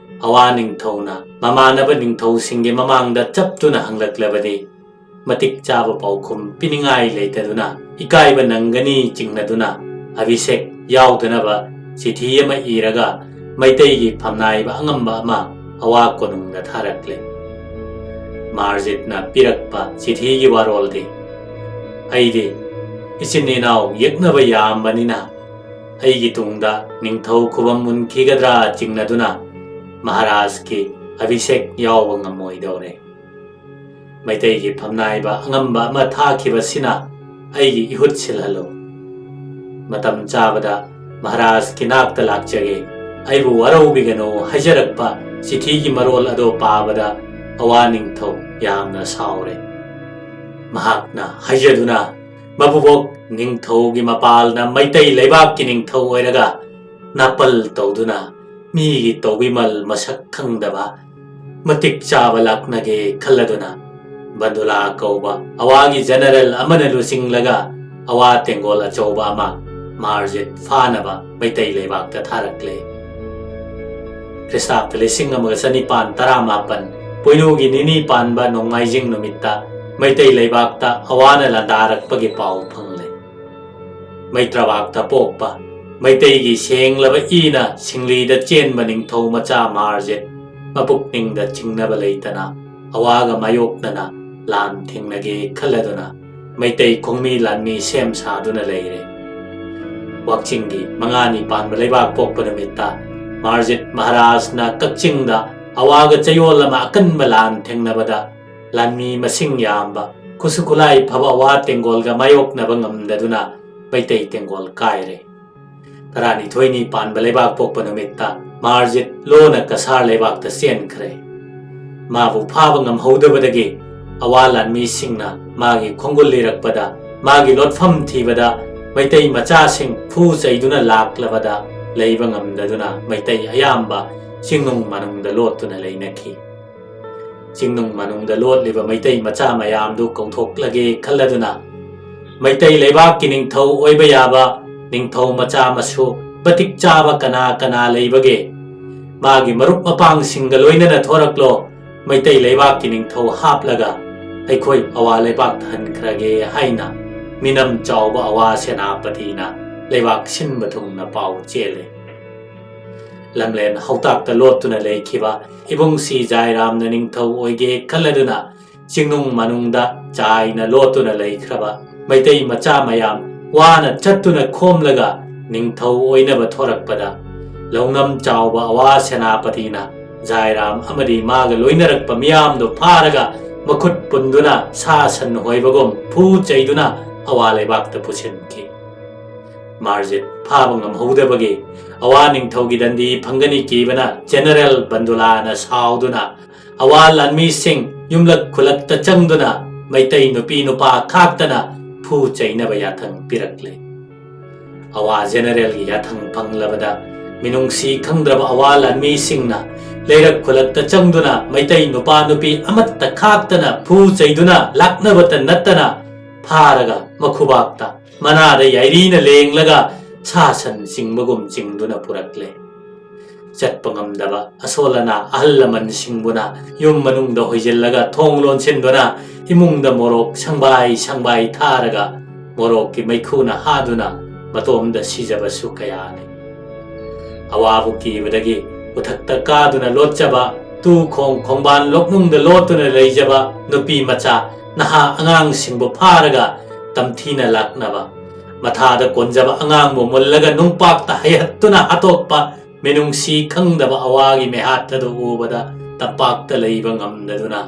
ꯑꯋꯥ ꯅꯤꯡꯊꯧꯅ ꯃꯃꯥꯟꯅꯕ ꯅꯤꯡꯊꯧꯁꯤꯡꯒꯤ ꯃꯃꯥꯡꯗ ꯆꯞꯇꯨꯅ ꯍꯪꯂꯛꯂꯕꯗꯤ, ꯃꯇꯤꯛ ꯆꯥꯕ ꯄꯥꯎꯈꯨꯝ ꯄꯤꯅꯤꯡꯉꯥꯏ ꯂꯩꯇꯗꯨꯅ ꯏꯀꯥꯏꯕ ꯅꯪꯒꯅꯤ ꯆꯤꯡꯅꯗꯨꯅ ꯑꯚꯤꯁꯦꯛ ꯌꯥꯎꯗꯅꯕ ꯆꯤꯊꯤ ꯑꯃ ꯏꯔꯒ ꯃꯩꯇꯩꯒꯤ ꯐꯝꯅꯥꯏꯕ ꯑꯉꯝꯕ ꯑꯃ ꯑꯋꯥ ꯀꯣꯅꯨꯡꯗ ꯊꯥꯔꯛꯂꯦ꯫ ꯃꯥꯔꯖꯤꯠꯅ ꯄꯤꯔꯛꯄ ꯆꯤꯊꯤꯒꯤ ꯋꯥꯔꯣꯜꯗꯤ, ꯑꯩꯗꯤ ꯏꯆꯤꯟ ꯏꯅꯥꯎ ꯌꯦꯛꯅꯕ ꯌꯥꯝꯕꯅꯤꯅ ꯑꯩꯒꯤ ꯇꯨꯡꯗ ꯅꯤꯡꯊꯧ ꯈꯨꯕꯝ ꯃꯨꯟꯈꯤꯒꯗ꯭ꯔꯥ ꯆꯤꯡꯅꯗꯨꯅ ꯃꯍꯥꯔꯥꯖꯀꯤ ꯑꯚꯤꯁꯦꯛ ꯌꯥꯎꯕ ꯉꯝꯃꯣꯏꯗꯧꯔꯦ꯫ ꯃꯩꯇꯩꯒꯤ ꯐꯝꯅꯥꯏꯕ ꯑꯉꯝꯕ ꯑꯃ ꯊꯥꯈꯤꯕꯁꯤꯅ ꯑꯩꯒꯤ ꯏꯍꯨꯠ ꯁꯤꯜꯍꯜꯂꯨ꯫ ꯃꯇꯝ ꯆꯥꯕꯗ ꯃꯍꯥꯔꯥꯖꯀꯤ ꯅꯥꯛꯇ ꯂꯥꯛꯆꯒꯦ, ꯑꯩꯕꯨ ꯋꯥꯔꯧꯕꯤꯒꯅꯨ ꯍꯥꯏꯖꯔꯛꯄ ꯆꯤꯊꯤꯒꯤ ꯃꯔꯣꯜ ꯑꯗꯣ ꯄꯥꯕꯗ ꯑꯋꯥ ꯅꯤꯡꯊꯧ ꯌꯥꯝꯅ ꯁꯥꯎꯔꯦ꯫ ꯃꯍꯥꯛꯅ ꯍꯥꯏꯖꯗꯨꯅ, ꯃꯄꯨꯕꯣꯛ ꯅꯤꯡꯊꯧꯒꯤ ꯃꯄꯥꯜꯅ ꯃꯩꯇꯩ ꯂꯩꯕꯥꯛꯀꯤ ꯅꯤꯡꯊꯧ ꯑꯣꯏꯔꯒ ꯅꯥꯄꯜ ꯇꯧꯗꯨꯅ ꯃꯤꯒꯤ ꯇꯧꯕꯤꯃꯜ ꯃꯁꯛ ꯈꯪꯗꯕ ꯃꯇꯤꯛ ꯆꯥꯕ ꯂꯥꯛꯅꯒꯦ ꯈꯜꯂꯗꯨꯅ ꯕꯟꯗꯨꯂꯥ ꯀꯧꯕ ꯑꯋꯥꯒꯤ ꯖꯦꯅꯔꯦꯜ ꯑꯃꯅ ꯂꯨꯆꯤꯡꯂꯒ ꯑꯋꯥ ꯇꯦꯡꯒꯣꯜ ꯑꯆꯧꯕ ꯑꯃ ꯃꯥꯔꯖꯤꯠ ꯐꯥꯅꯕ ꯃꯩꯇꯩ ꯂꯩꯕꯥꯛꯇ ꯊꯥꯔꯛꯂꯦ꯫ ꯈ꯭ꯔꯤꯁꯇꯥꯕꯗ ꯂꯤꯁꯤꯡ ꯑꯃꯒ ꯆꯅꯤꯄꯥꯟ ꯇꯔꯥꯃꯥꯄꯟ ꯄꯣꯏꯅꯨꯒꯤ ꯅꯤꯅꯤ ꯄꯥꯟꯕ ꯅꯣꯡꯃꯥꯏꯖꯤꯡ ꯅꯨꯃꯤꯠꯇ ꯃꯩꯇꯩ ꯂꯩꯕꯥꯛꯇ ꯑꯋꯥꯅ ꯂꯥꯟꯗꯥꯔꯛꯄꯒꯤ ꯄꯥꯎ ꯐꯪꯂꯦ꯫ ꯃꯩꯇ꯭ꯔꯕꯥꯛꯇ ꯄꯣꯛꯄ ꯃꯩꯇꯩꯒꯤ ꯁꯦꯡꯂꯕ ꯏꯅ ꯁꯤꯡꯂꯤꯗ ꯆꯦꯟꯕ ꯅꯤꯡꯊꯧ ꯃꯆꯥ ꯃꯥꯔꯖꯤꯠ ꯃꯄꯨꯛꯅꯤꯡꯗ ꯆꯤꯡꯅꯕ ꯂꯩꯇꯅ ꯑꯋꯥꯒ ꯃꯥꯌꯣꯛꯅꯅ ꯂꯥꯟ ꯊꯦꯡꯅꯒꯦ ꯈꯜꯂꯗꯨꯅ ꯃꯩꯇꯩ ꯈꯣꯡꯃꯤ ꯂꯥꯟꯃꯤ ꯁꯦꯝ ꯁꯥꯗꯨꯅ ꯂꯩꯔꯦ꯫ ꯋꯥꯛꯆꯤꯡꯒꯤ ꯃꯉꯥꯅꯤ ꯄꯥꯟꯕ ꯂꯩꯕꯥꯛ ꯄꯣꯛꯄ ꯅꯨꯃꯤꯠꯇ ꯃꯥꯔꯖꯤꯠ ꯃꯍꯥꯔꯥꯖꯅ ꯀꯛꯆꯤꯡꯗ ꯑꯋꯥꯒ ꯆꯌꯣꯜ ꯑꯃ ꯑꯀꯟꯕ ꯂꯥꯟ ꯊꯦꯡꯅꯕꯗ ꯂꯥꯟꯃꯤ ꯃꯁꯤꯡ ꯌꯥꯝꯕ, ꯈꯨꯠꯁꯨ ꯈꯨꯠꯂꯥꯏ ꯐꯕ ꯑꯋꯥ ꯇꯦꯡꯒꯣꯜꯒ ꯃꯥꯌꯣꯛꯅꯕ ꯉꯝꯗꯗꯨꯅ ꯃꯩꯇꯩ ꯇꯦꯡꯒꯣꯜ ꯀꯥꯏꯔꯦ꯫ ꯇꯔꯥꯅꯤꯊꯣꯏꯅꯤ ꯄꯥꯟꯕ ꯂꯩꯕꯥꯛ ꯄꯣꯛꯄ ꯅꯨꯃꯤꯠꯇ ꯃꯥꯔꯖꯤꯠ ꯂꯣꯅ ꯀꯁꯥꯔ ꯂꯩꯕꯥꯛꯇ ꯆꯦꯟꯈ꯭ꯔꯦ꯫ ꯃꯥꯕꯨ ꯐꯥꯕ ꯉꯝꯍꯧꯗꯕꯗꯒꯤ ꯑꯋꯥ ꯂꯥꯟꯃꯤꯁꯤꯡꯅ ꯃꯥꯒꯤ ꯈꯣꯡꯒꯨꯜ ꯂꯤꯔꯛꯄꯗ, ꯃꯥꯒꯤ ꯂꯣꯠꯐꯝ ꯊꯤꯕꯗ ꯃꯩꯇꯩ ꯃꯆꯥꯁꯤꯡ ꯐꯨ ꯆꯩꯗꯨꯅ ꯂꯥꯛꯂꯕꯗ ꯂꯩꯕ ꯉꯝꯗꯗꯨꯅ ꯃꯩꯇꯩ ꯑꯌꯥꯝꯕ ꯆꯤꯡꯅꯨꯡ ꯃꯅꯨꯡꯗ ꯂꯣꯠꯇꯨꯅ ꯂꯩꯅꯈꯤ꯫ ꯆꯤꯡꯅꯨꯡ ꯃꯅꯨꯡꯗ ꯂꯣꯠꯂꯤꯕ ꯃꯩꯇꯩ ꯃꯆꯥ ꯃꯌꯥꯝꯗꯨ ꯀꯧꯊꯣꯛꯂꯒꯦ ꯈꯜꯂꯗꯨꯅ, ꯃꯩꯇꯩ ꯂꯩꯕꯥꯛꯀꯤ ꯅꯤꯡꯊꯧ ꯑꯣꯏꯕ ꯌꯥꯕ ꯅꯤꯡꯊꯧ ꯃꯆꯥ ꯃꯁꯨ ꯃꯇꯤꯛ ꯆꯥꯕ ꯀꯅꯥ ꯀꯅꯥ ꯂꯩꯕꯒꯦ? ꯃꯥꯒꯤ ꯃꯔꯨꯞ ꯃꯄꯥꯡꯁꯤꯡꯒ ꯂꯣꯏꯅꯅ ꯊꯣꯔꯛꯂꯣ, ꯃꯩꯇꯩ ꯂꯩꯕꯥꯛꯀꯤ ꯅꯤꯡꯊꯧ ꯍꯥꯞꯂꯒ ꯑꯩꯈꯣꯏ ꯑꯋꯥ ꯂꯩꯕꯥꯛꯇ ꯍꯟꯈ꯭ꯔꯒꯦ ꯍꯥꯏꯅ ꯃꯤꯅꯝ ꯆꯥꯎꯕ ꯑꯋꯥ ꯁꯦꯅꯥꯄꯇꯤꯅ ꯂꯩꯕꯥꯛ ꯁꯤꯟꯕ ꯊꯨꯡꯅ ꯄꯥꯎ ꯆꯦꯜꯂꯦ꯫ ꯂꯝꯂꯦꯟ ꯍꯧꯇꯥꯛꯇ ꯂꯣꯠꯇꯨꯅ ꯂꯩꯈꯤꯕ ꯏꯕꯨꯡꯁꯤ ꯖꯥꯏꯔꯥꯝꯅ ꯅꯤꯡꯊꯧ ꯑꯣꯏꯒꯦ ꯈꯜꯂꯗꯨꯅ ꯆꯤꯡꯅꯨꯡ ꯃꯅꯨꯡꯗ ꯆꯥꯏꯅ ꯂꯣꯠꯇꯨꯅ ꯂꯩꯈ꯭ꯔꯕ ꯃꯩꯇꯩ ꯃꯆꯥ ꯃꯌꯥꯝ ꯋꯥꯅ ꯆꯠꯇꯨꯅ ꯈꯣꯝꯂꯒ ꯅꯤꯡꯊꯧ ꯑꯣꯏꯅꯕ ꯊꯣꯔꯛꯄꯗ, ꯂꯧꯅꯝ ꯆꯥꯎꯕ ꯑꯋꯥ ꯁꯦꯅꯥꯄꯇꯤꯅ ꯖꯥꯏꯔꯥꯝ ꯑꯃꯗꯤ ꯃꯥꯒ ꯂꯣꯏꯅꯔꯛꯄ ꯃꯤꯌꯥꯝꯗꯨ ꯐꯥꯔꯒ ꯃꯈꯨꯠ ꯄꯨꯟꯗꯨꯅ ꯁꯥ ꯁꯟ ꯍꯣꯏꯕꯒꯨꯝ ꯐꯨ ꯆꯩꯗꯨꯅ ꯑꯋꯥ ꯂꯩꯕꯥꯛꯇ ꯄꯨꯁꯤꯟꯈꯤ꯫ ꯃꯥꯔꯖꯤꯠ ꯐꯥꯕ ꯉꯝꯍꯧꯗꯕꯒꯤ ꯑꯋꯥ ꯅꯤꯡꯊꯧꯒꯤ ꯗꯟꯗꯤ ꯐꯪꯒꯅꯤ ꯀꯤꯕꯅ ꯖꯦꯅꯔꯦꯜ ꯕꯟꯗꯨꯂꯥꯅ ꯁꯥꯎꯗꯨꯅ ꯑꯋꯥ ꯂꯥꯟꯃꯤꯁꯤꯡ ꯌꯨꯝꯂꯛ ꯈꯨꯂꯛꯇ ꯆꯪꯗꯨꯅ ꯃꯩꯇꯩ ꯅꯨꯄꯤ ꯅꯨꯄꯥ ꯈꯥꯛꯇꯅ ꯐꯨ ꯆꯩꯅꯕ ꯌꯥꯊꯪ ꯄꯤꯔꯛꯂꯦ꯫ ꯑꯋꯥ ꯖꯦꯅꯔꯦꯜꯒꯤ ꯌꯥꯊꯪ ꯐꯪꯂꯕꯗ ꯃꯤꯅꯨꯡꯁꯤ ꯈꯪꯗ꯭ꯔꯕ ꯑꯋꯥ ꯂꯥꯟꯃꯤꯁꯤꯡꯅ ꯂꯩꯔꯛ ꯈꯨꯂꯛꯇ ꯆꯪꯗꯨꯅ ꯃꯩꯇꯩ ꯅꯨꯄꯥ ꯅꯨꯄꯤ ꯑꯃꯠꯇ ꯈꯥꯛꯇꯅ ꯐꯨ ꯆꯩꯗꯨꯅ ꯂꯥꯛꯅꯕꯇ ꯅꯠꯇꯅ ꯐꯥꯔꯒ ꯃꯈꯨꯕꯥꯛꯇ ꯃꯅꯥꯗ ꯌꯥꯏꯔꯤꯅ ꯂꯦꯡꯂꯒ ꯁꯥ ꯁꯟ ꯆꯤꯡꯕꯒꯨꯝ ꯆꯤꯡꯗꯨꯅ ꯄꯨꯔꯛꯂꯦ꯫ ꯆꯠꯄ ꯉꯝꯗꯕ ꯑꯁꯣꯜ ꯑꯅꯥ ꯑꯍꯜ ꯂꯃꯟꯁꯤꯡꯕꯨꯅ ꯌꯨꯝ ꯃꯅꯨꯡꯗ ꯍꯣꯏꯖꯤꯜꯂꯒ ꯊꯣꯡ ꯂꯣꯟꯁꯤꯟꯗꯨꯅ ꯏꯃꯨꯡꯗ ꯃꯣꯔꯣꯛ ꯁꯪꯕꯥꯏ ꯁꯪꯕꯥꯏ ꯊꯥꯔꯒ ꯃꯣꯔꯣꯛꯀꯤ ꯃꯩꯈꯨꯅ ꯍꯥꯗꯨꯅ ꯃꯇꯣꯝꯗ ꯁꯤꯖꯕꯁꯨ ꯀꯌꯥꯅꯤ꯫ ꯑꯋꯥꯕ ꯀꯤꯕꯗꯒꯤ ꯎꯊꯛꯇ ꯀꯥꯗꯨꯅ ꯂꯣꯠꯆꯕ, ꯇꯨ ꯈꯣꯡ ꯈꯣꯡꯕꯥꯟ ꯂꯣꯛꯅꯨꯡꯗ ꯂꯣꯠꯇꯨꯅ ꯂꯩꯖꯕ ꯅꯨꯄꯤ ꯃꯆꯥ ꯅꯍꯥ ꯑꯉꯥꯡꯁꯤꯡꯕꯨ ꯐꯥꯔꯒ ꯇꯝꯊꯤꯅ ꯂꯥꯛꯅꯕ, ꯃꯊꯥꯗ ꯀꯣꯟꯖꯕ ꯑꯉꯥꯡꯕꯨ ꯃꯨꯜꯂꯒ ꯅꯨꯡꯄꯥꯛꯇ ꯍꯩꯍꯠꯇꯨꯅ ꯍꯥꯠꯇꯣꯛꯄ, ꯃꯤꯅꯨꯡꯁꯤ ꯈꯪꯗꯕ ꯑꯋꯥꯒꯤ ꯃꯤꯍꯥꯠ ꯑꯗꯨ ꯎꯕꯗ ꯇꯝꯄꯥꯛꯇ ꯂꯩꯕ ꯉꯝꯗꯗꯨꯅ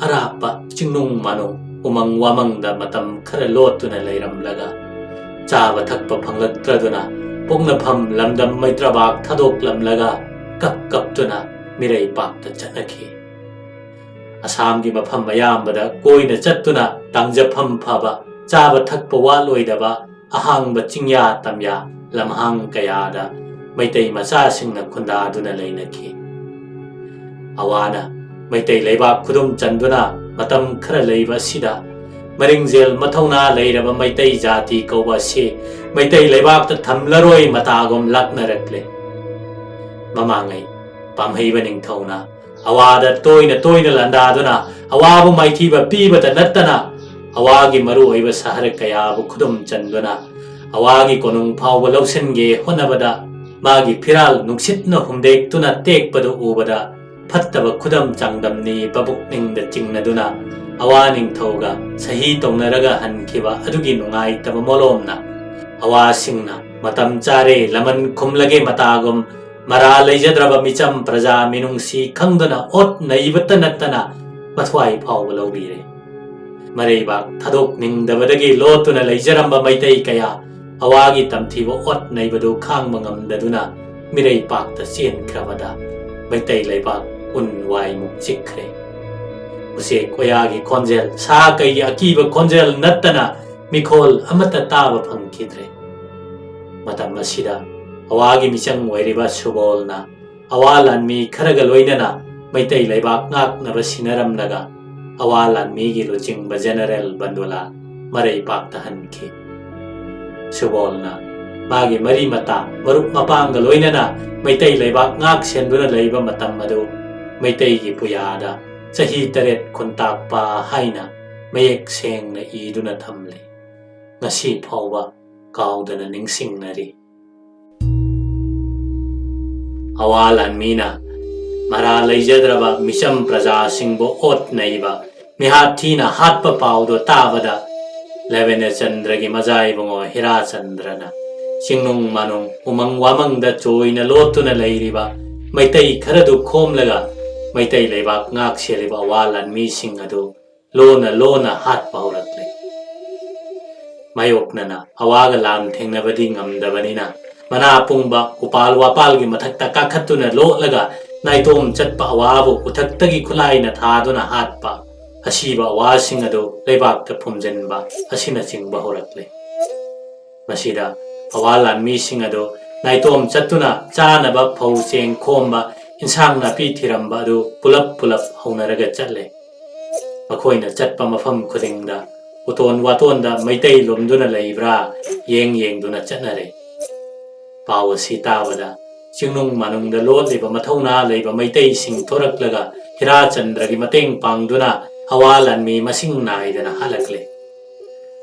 ꯑꯔꯥꯞꯄ ꯆꯤꯡꯅꯨꯡ ꯃꯥꯅꯨꯡ ꯎꯃꯪ ꯋꯥꯃꯪꯗ ꯃꯇꯝ ꯈꯔ ꯂꯣꯠꯇꯨꯅ ꯂꯩꯔꯝꯂꯒ, ꯆꯥꯕ ꯊꯛꯄ ꯐꯪꯂꯛꯇ꯭ꯔꯗꯨꯅ ꯄꯣꯛꯅꯐꯝ ꯂꯝꯗꯝ ꯃꯩꯇ꯭ꯔꯕꯥꯛ ꯊꯥꯗꯣꯛꯂꯝꯂꯒ ꯀꯞ ꯀꯞꯇꯨꯅ ꯃꯤꯔꯩꯄꯥꯛꯇ ꯆꯠꯅꯈꯤ꯫ ꯑꯁꯥꯝꯒꯤ ꯃꯐꯝ ꯑꯌꯥꯝꯕꯗ ꯀꯣꯏꯅ ꯆꯠꯇꯨꯅ ꯇꯥꯡꯖꯐꯝ ꯐꯕ, ꯆꯥꯕ ꯊꯛꯄ ꯋꯥꯠꯂꯣꯏꯗꯕ ꯑꯍꯥꯡꯕ ꯆꯤꯡꯌꯥ ꯇꯝꯌꯥ ꯂꯝꯍꯥꯡ ꯀꯌꯥꯗ ꯃꯩꯇꯩ ꯃꯆꯥꯁꯤꯡꯅ ꯈꯨꯟꯗꯥꯗꯨꯅ ꯂꯩꯅꯈꯤ꯫ ꯑꯋꯥꯅ ꯃꯩꯇꯩ ꯂꯩꯕꯥꯛ ꯈꯨꯗꯨꯝ ꯆꯟꯗꯨꯅ ꯃꯇꯝ ꯈꯔ ꯂꯩꯕ ꯑꯁꯤꯗ, ꯃꯔꯤꯡꯖꯦꯜ ꯃꯊꯧꯅꯥ ꯂꯩꯔꯕ ꯃꯩꯇꯩ ꯖꯥꯇꯤ ꯀꯧꯕ ꯑꯁꯤ ꯃꯩꯇꯩ ꯂꯩꯕꯥꯛꯇ ꯊꯝꯂꯔꯣꯏ ꯃꯇꯥꯒꯨꯝ ꯂꯥꯛꯅꯔꯛꯂꯦ꯫ ꯃꯃꯥꯡꯉꯩ ꯄꯥꯝꯍꯩꯕ ꯅꯤꯡꯊꯧꯅ ꯑꯋꯥꯗ ꯇꯣꯏꯅ ꯇꯣꯏꯅ ꯂꯥꯟꯗꯥꯗꯨꯅ ꯑꯋꯥꯕꯨ ꯃꯥꯏꯊꯤꯕ ꯄꯤꯕꯇ ꯅꯠꯇꯅ, ꯑꯋꯥꯒꯤ ꯃꯔꯨꯑꯣꯏꯕ ꯁꯍꯔ ꯀꯌꯥꯕꯨ ꯈꯨꯗꯨꯝ ꯆꯟꯗꯨꯅ ꯑꯋꯥꯒꯤ ꯀꯣꯅꯨꯡ ꯐꯥꯎꯕ ꯂꯧꯁꯤꯟꯒꯦ ꯍꯣꯠꯅꯕꯗ, ꯃꯥꯒꯤ ꯐꯤꯔꯥꯜ ꯅꯨꯡꯁꯤꯠꯅ ꯍꯨꯝꯗꯦꯛꯇꯨꯅ ꯇꯦꯛꯄꯗꯨ ꯎꯕꯗ, ꯐꯠꯇꯕ ꯈꯨꯗꯝ ꯆꯥꯡꯗꯝꯅꯤꯕ ꯄꯨꯛꯅꯤꯡꯗ ꯆꯤꯡꯅꯗꯨꯅ ꯑꯋꯥ ꯅꯤꯡꯊꯧꯒ ꯁꯍꯤ ꯇꯧꯅꯔꯒ ꯍꯟꯈꯤꯕ ꯑꯗꯨꯒꯤ ꯅꯨꯡꯉꯥꯏꯇꯕ ꯃꯣꯂꯣꯝꯅ, ꯑꯋꯥꯁꯤꯡꯅ ꯃꯇꯝ ꯆꯥꯔꯦ, ꯂꯃꯟ ꯈꯨꯝꯂꯒꯦ ꯃꯇꯥꯒꯨꯝ, ꯃꯔꯥ ꯂꯩꯖꯗ꯭ꯔꯕ ꯃꯤꯆꯝ ꯄ꯭ꯔꯖꯥ ꯃꯤꯅꯨꯡꯁꯤ ꯈꯪꯗꯨꯅ ꯑꯣꯠ ꯅꯩꯕꯇ ꯅꯠꯇꯅ ꯃꯊ꯭ꯋꯥꯏ ꯐꯥꯎꯕ ꯂꯧꯕꯤꯔꯦ꯫ ꯃꯔꯩꯕꯥꯛ ꯊꯥꯗꯣꯛꯅꯤꯡꯗꯕꯗꯒꯤ ꯂꯣꯠꯇꯨꯅ ꯂꯩꯖꯔꯝꯕ ꯃꯩꯇꯩ ꯀꯌꯥ ꯑꯋꯥꯒꯤ ꯇꯝꯊꯤꯕ ꯑꯣꯠ ꯅꯩꯕꯗꯨ ꯈꯥꯡꯕ ꯉꯝꯗꯗꯨꯅ ꯃꯤꯔꯩꯄꯥꯛꯇ ꯆꯦꯟꯈ꯭ꯔꯕꯗ, ꯃꯩꯇꯩ ꯂꯩꯕꯥꯛ ꯎꯟ ꯋꯥꯏꯃꯨꯛ ꯆꯤꯛꯈ꯭ꯔꯦ꯫ ꯎꯆꯦꯛ ꯋꯥꯌꯥꯒꯤ ꯈꯣꯟꯖꯦꯜ, ꯁꯥ ꯀꯩꯒꯤ ꯑꯀꯤꯕ ꯈꯣꯟꯖꯦꯜ ꯅꯠꯇꯅ ꯃꯤꯈꯣꯜ ꯑꯃꯠꯇ ꯇꯥꯕ ꯐꯪꯈꯤꯗ꯭ꯔꯦ꯫ ꯃꯇꯝ ꯑꯁꯤꯗ ꯑꯋꯥꯒꯤ ꯃꯤꯆꯪ ꯑꯣꯏꯔꯤꯕ ꯁꯨꯕꯣꯜꯅ ꯑꯋꯥ ꯂꯥꯟꯃꯤ ꯈꯔꯒ ꯂꯣꯏꯅꯅ ꯃꯩꯇꯩ ꯂꯩꯕꯥꯛ ꯉꯥꯛꯅꯕ ꯁꯤꯟꯅꯔꯝꯂꯒ, ꯑꯋꯥ ꯂꯥꯟꯃꯤꯒꯤ ꯂꯨꯆꯤꯡꯕ ꯖꯦꯅꯔꯦꯜ ꯕꯟꯗꯨꯂꯥ ꯃꯔꯩꯄꯥꯛꯇ ꯍꯟꯈꯤ꯫ ꯁꯨꯕꯣꯜꯅ ꯃꯥꯒꯤ ꯃꯔꯤ ꯃꯇꯥ, ꯃꯔꯨꯞ ꯃꯄꯥꯡꯒ ꯂꯣꯏꯅꯅ ꯃꯩꯇꯩ ꯂꯩꯕꯥꯛ ꯉꯥꯛ ꯁꯦꯟꯗꯨꯅ ꯂꯩꯕ ꯃꯇꯝ ꯑꯗꯨ ꯃꯩꯇꯩꯒꯤ ꯄꯨꯌꯥꯗ ꯆꯍꯤ ꯇꯔꯦꯠ ꯈꯨꯟꯇꯥꯛꯄ ꯍꯥꯏꯅ ꯃꯌꯦꯛ ꯁꯦꯡꯅ ꯏꯗꯨꯅ ꯊꯝꯂꯤ꯫ ꯉꯁꯤ ꯐꯥꯎꯕ ꯀꯥꯎꯗꯅ ꯅꯤꯡꯁꯤꯡꯅꯔꯤ꯫ ꯑꯋꯥ ꯂꯥꯟꯃꯤꯅ ꯃꯔꯥ ꯂꯩꯖꯗ꯭ꯔꯕ ꯃꯤꯆꯝ ꯄ꯭ꯔꯖꯥꯁꯤꯡꯕꯨ ꯑꯣꯠ ꯅꯩꯕ, ꯃꯤꯍꯥꯠ ꯊꯤꯅ ꯍꯥꯠꯄ ꯄꯥꯎꯗꯨ ꯇꯥꯕꯗ, ꯂꯦꯕꯦꯅꯦ ꯆꯟꯗ꯭ꯔꯒꯤ ꯃꯖꯥ ꯏꯕꯨꯡꯉꯣ ꯍꯤꯔꯥꯆꯟꯗ꯭ꯔꯅ ꯆꯤꯡꯅꯨꯡ ꯃꯥꯅꯨꯡ, ꯎꯃꯪ ꯋꯥꯃꯪꯗ ꯆꯣꯏꯅ ꯂꯣꯠꯇꯨꯅ ꯂꯩꯔꯤꯕ ꯃꯩꯇꯩ ꯈꯔꯗꯨ ꯈꯣꯝꯂꯒ ꯃꯩꯇꯩ ꯂꯩꯕꯥꯛ ꯉꯥꯛ ꯁꯦꯜꯂꯤꯕ ꯑꯋꯥ ꯂꯥꯟꯃꯤꯁꯤꯡ ꯑꯗꯨ ꯂꯣꯟꯅ ꯂꯣꯟꯅ ꯍꯥꯠꯄ ꯍꯧꯔꯛꯂꯦ꯫ ꯃꯥꯌꯣꯛꯅꯅ ꯑꯋꯥꯒ ꯂꯥꯟ ꯊꯦꯡꯅꯕꯗꯤ ꯉꯝꯗꯕꯅꯤꯅ, ꯃꯅꯥ ꯄꯨꯡꯕ ꯎꯄꯥꯜ ꯋꯥꯄꯥꯜꯒꯤ ꯃꯊꯛꯇ ꯀꯥꯈꯠꯇꯨꯅ ꯂꯣꯠꯂꯒ ꯅꯥꯏꯇꯣꯝ ꯆꯠꯄ ꯑꯋꯥꯕꯨ ꯎꯊꯛꯇꯒꯤ ꯈꯨꯠꯂꯥꯏꯅ ꯊꯥꯗꯨꯅ ꯍꯥꯠꯄ, ꯑꯁꯤꯕ ꯑꯋꯥꯁꯤꯡ ꯑꯗꯨ ꯂꯩꯕꯥꯛꯇ ꯐꯨꯝꯖꯤꯟꯕ ꯑꯁꯤꯅꯆꯤꯡꯕ ꯍꯧꯔꯛꯂꯦ꯫ ꯃꯁꯤꯗ ꯑꯋꯥ ꯂꯥꯟꯃꯤꯁꯤꯡ ꯑꯗꯨ ꯅꯥꯏꯇꯣꯝ ꯆꯠꯇꯨꯅ ꯆꯥꯅꯕ ꯐꯧ ꯆꯦꯡ ꯈꯣꯝꯕ, ꯏꯟꯁꯥꯡ ꯅꯥꯄꯤ ꯊꯤꯔꯝꯕ ꯑꯗꯨ ꯄꯨꯂꯞ ꯄꯨꯂꯞ ꯍꯧꯅꯔꯒ ꯆꯠꯂꯦ꯫ ꯃꯈꯣꯏꯅ ꯆꯠꯄ ꯃꯐꯝ ꯈꯨꯗꯤꯡꯗ ꯎꯇꯣꯟ ꯋꯥꯇꯣꯟꯗ ꯃꯩꯇꯩ ꯂꯨꯝꯗꯨꯅ ꯂꯩꯕ꯭ꯔꯥ ꯌꯦꯡ ꯌꯦꯡꯗꯨꯅ ꯆꯠꯅꯔꯦ꯫ ꯄꯥꯎ ꯑꯁꯤ ꯇꯥꯕꯗ ꯆꯤꯡꯅꯨꯡ ꯃꯅꯨꯡꯗ ꯂꯣꯠꯂꯤꯕ ꯃꯊꯧꯅꯥ ꯂꯩꯕ ꯃꯩꯇꯩꯁꯤꯡ ꯊꯣꯔꯛꯂꯒ ꯍꯤꯔꯥꯆꯟꯗ꯭ꯔꯒꯤ ꯃꯇꯦꯡ ꯄꯥꯡꯗꯨꯅ ꯑꯋꯥ ꯂꯥꯟꯃꯤ ꯃꯁꯤꯡ ꯅꯥꯏꯗꯅ ꯍꯜꯂꯛꯂꯦ꯫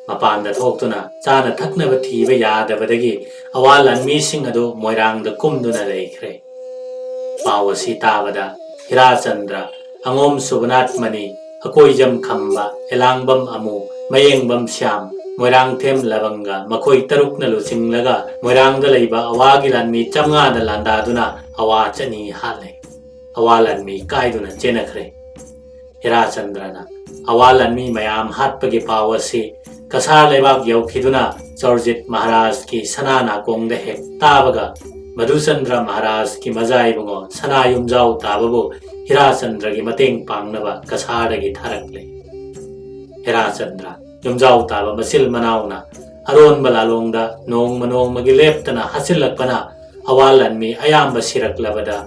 ꯃꯄꯥꯟꯗ ꯊꯣꯛꯇꯨꯅ ꯆꯥꯅ ꯊꯛꯅꯕ ꯊꯤꯕ ꯌꯥꯗꯕꯗꯒꯤ ꯑꯋꯥ ꯂꯥꯟꯃꯤꯁꯤꯡ ꯑꯗꯨ ꯃꯣꯏꯔꯥꯡꯗ ꯀꯨꯝꯗꯨꯅ ꯂꯩꯈ꯭ꯔꯦ꯫ ꯄꯥꯎ ꯑꯁꯤ ꯇꯥꯕꯗ ꯍꯤꯔꯥꯆꯟꯗ꯭ꯔ, ꯑꯉꯣꯝ ꯁꯨꯕꯅꯥꯊ ꯃꯅꯤ, ꯑꯀꯣꯏꯖꯝ ꯈꯝꯕ, ꯑꯦꯂꯥꯡꯕꯝ ꯑꯃꯨ, ꯃꯌꯦꯡꯕꯝ ꯁ꯭ꯌꯥꯝ, ꯃꯣꯏꯔꯥꯡꯊꯦꯝ ꯂꯕꯪꯒ ꯃꯈꯣꯏ ꯇꯔꯨꯛꯅ ꯂꯨꯆꯤꯡꯂꯒ ꯃꯣꯏꯔꯥꯡꯗ ꯂꯩꯕ ꯑꯋꯥꯒꯤ ꯂꯥꯟꯃꯤ ꯆꯥꯝꯃꯉꯥꯗ ꯂꯥꯟꯗꯥꯗꯨꯅ ꯑꯋꯥ ꯆꯅꯤ ꯍꯥꯠꯂꯦ꯫ ꯑꯋꯥ ꯂꯥꯟꯃꯤ ꯀꯥꯏꯗꯨꯅ ꯆꯦꯟꯅꯈ꯭ꯔꯦ꯫ ꯍꯤꯔꯥꯆꯟꯗ꯭ꯔꯅ ꯑꯋꯥ ꯂꯥꯟꯃꯤ ꯃꯌꯥꯝ ꯍꯥꯠꯄꯒꯤ ꯄꯥꯎ ꯑꯁꯤ ꯀꯁꯥꯔ ꯂꯩꯕꯥꯛ ꯌꯧꯈꯤꯗꯨꯅ ꯆꯧꯔꯖꯤꯠ ꯃꯍꯥꯔꯥꯖꯀꯤ ꯁꯅꯥ ꯅꯥꯀꯣꯡꯗ ꯍꯦꯛ ꯇꯥꯕꯒ ꯃꯙꯨꯆꯟꯗ꯭ꯔ ꯃꯍꯥꯔꯥꯖꯀꯤ ꯃꯖꯥ ꯏꯕꯨꯡꯉꯣ ꯁꯅꯥ ꯌꯨꯝꯖꯥꯎ ꯇꯥꯕꯕꯨ ꯍꯤꯔꯥꯆꯟꯗ꯭ꯔꯒꯤ ꯃꯇꯦꯡ ꯄꯥꯡꯅꯕ ꯀꯁꯥꯔꯗꯒꯤ ꯊꯥꯔꯛꯂꯦ꯫ ꯍꯤꯔꯥꯆꯟꯗ꯭ꯔ ꯌꯨꯝꯖꯥꯎ ꯇꯥꯕ ꯃꯆꯤꯜ ꯃꯅꯥꯎꯅ ꯑꯔꯣꯟꯕ ꯂꯥꯂꯣꯡꯗ ꯅꯣꯡꯃ ꯅꯣꯡꯃꯒꯤ ꯂꯦꯞꯇꯅ ꯍꯥꯠꯆꯤꯜꯂꯛꯄꯅ ꯑꯋꯥ ꯂꯥꯟꯃꯤ ꯑꯌꯥꯝꯕ ꯁꯤꯔꯛꯂꯕꯗ